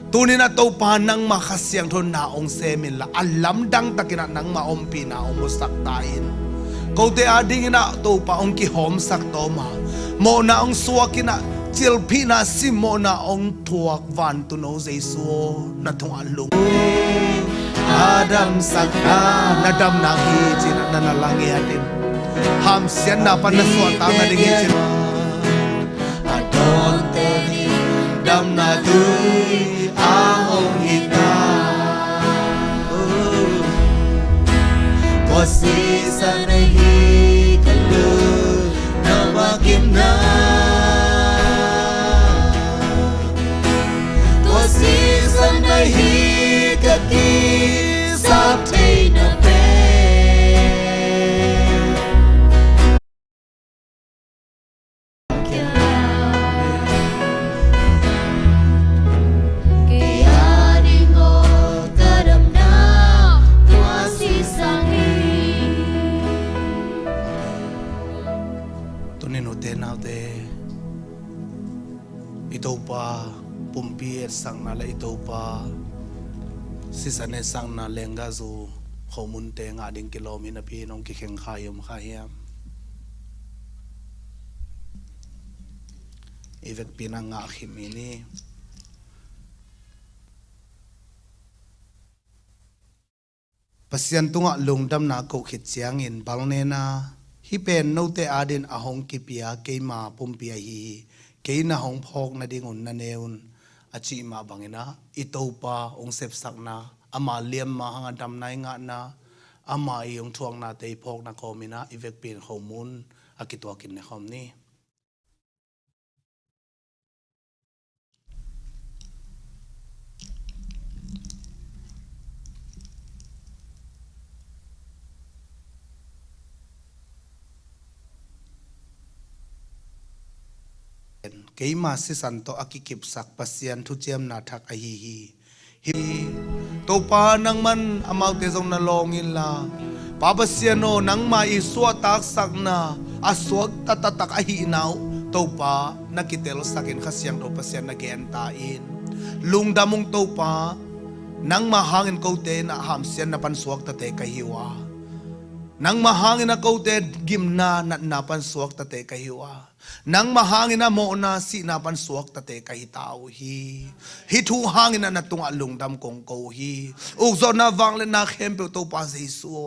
Tunin ah Topa nangma Kha Siangtho na hong sem inla a lamdang takin ah nangma ompihna hong musak ta in. Kote adingin ah Topa hong kihawmsak tawm a mawhna hong suakin ah cilphihna simmawhna hong thuak vantuno Jesu aw na tungah lung a damsakna na damna hi cin ah na na la ngiat in. Hamsiatna pan na suahtak nading hi cin ah. A dawnte ni damna tui a hong hi ta. Tua sisan ahi ka lung na makim na. Tua sisan ahi ka kisap theihna pen. Tunin ute naute, i Topa pumpi etsakna le i Topa sisan etsakna lenggahzu khomunte ngah ding kilawm hi napi in hong kikheng kha hi om kha hiam? I vekpi in ah ngah khit mi ni. Pasian tungah lungdamna koh khit ciangin balnena hih pen note adin a hong kipia keima pumpi ahi hi. Kei na hong phawk nadingun na ne un a cih mah bangin ah i Topa hong sepsakna, ama liamma hanga damna i ngahna, ama i hong thuaknate i phawkna kawmin ah i vekpi in khomun a kituakin ne khawm ni. Keima sisan tawh a kikipsak Pasian thuciamna thak ahi hi. Hi Topa, nangman amaute zong na lawng inla, Pa Pasian aw, nangma i suahtaksakna a suak taktak ahihna uh Topa na kitelsakin Kha Siangtho Pasian na genta in. Lungdam ung Topa. Nangmah hangin kote in ah hamsiatna pan suaktate ka hi uh a, nangmah hangin ah kote gimna natna pan suaktate ka hi uh a, nangmah hangin ah mawhna sihna pan suaktate ka hi ta uh hi. Hih thu hangin ah na tungah lungdam kong ko uh hi. Ukzawhna vangliatna khempeuh Topa Jesu aw,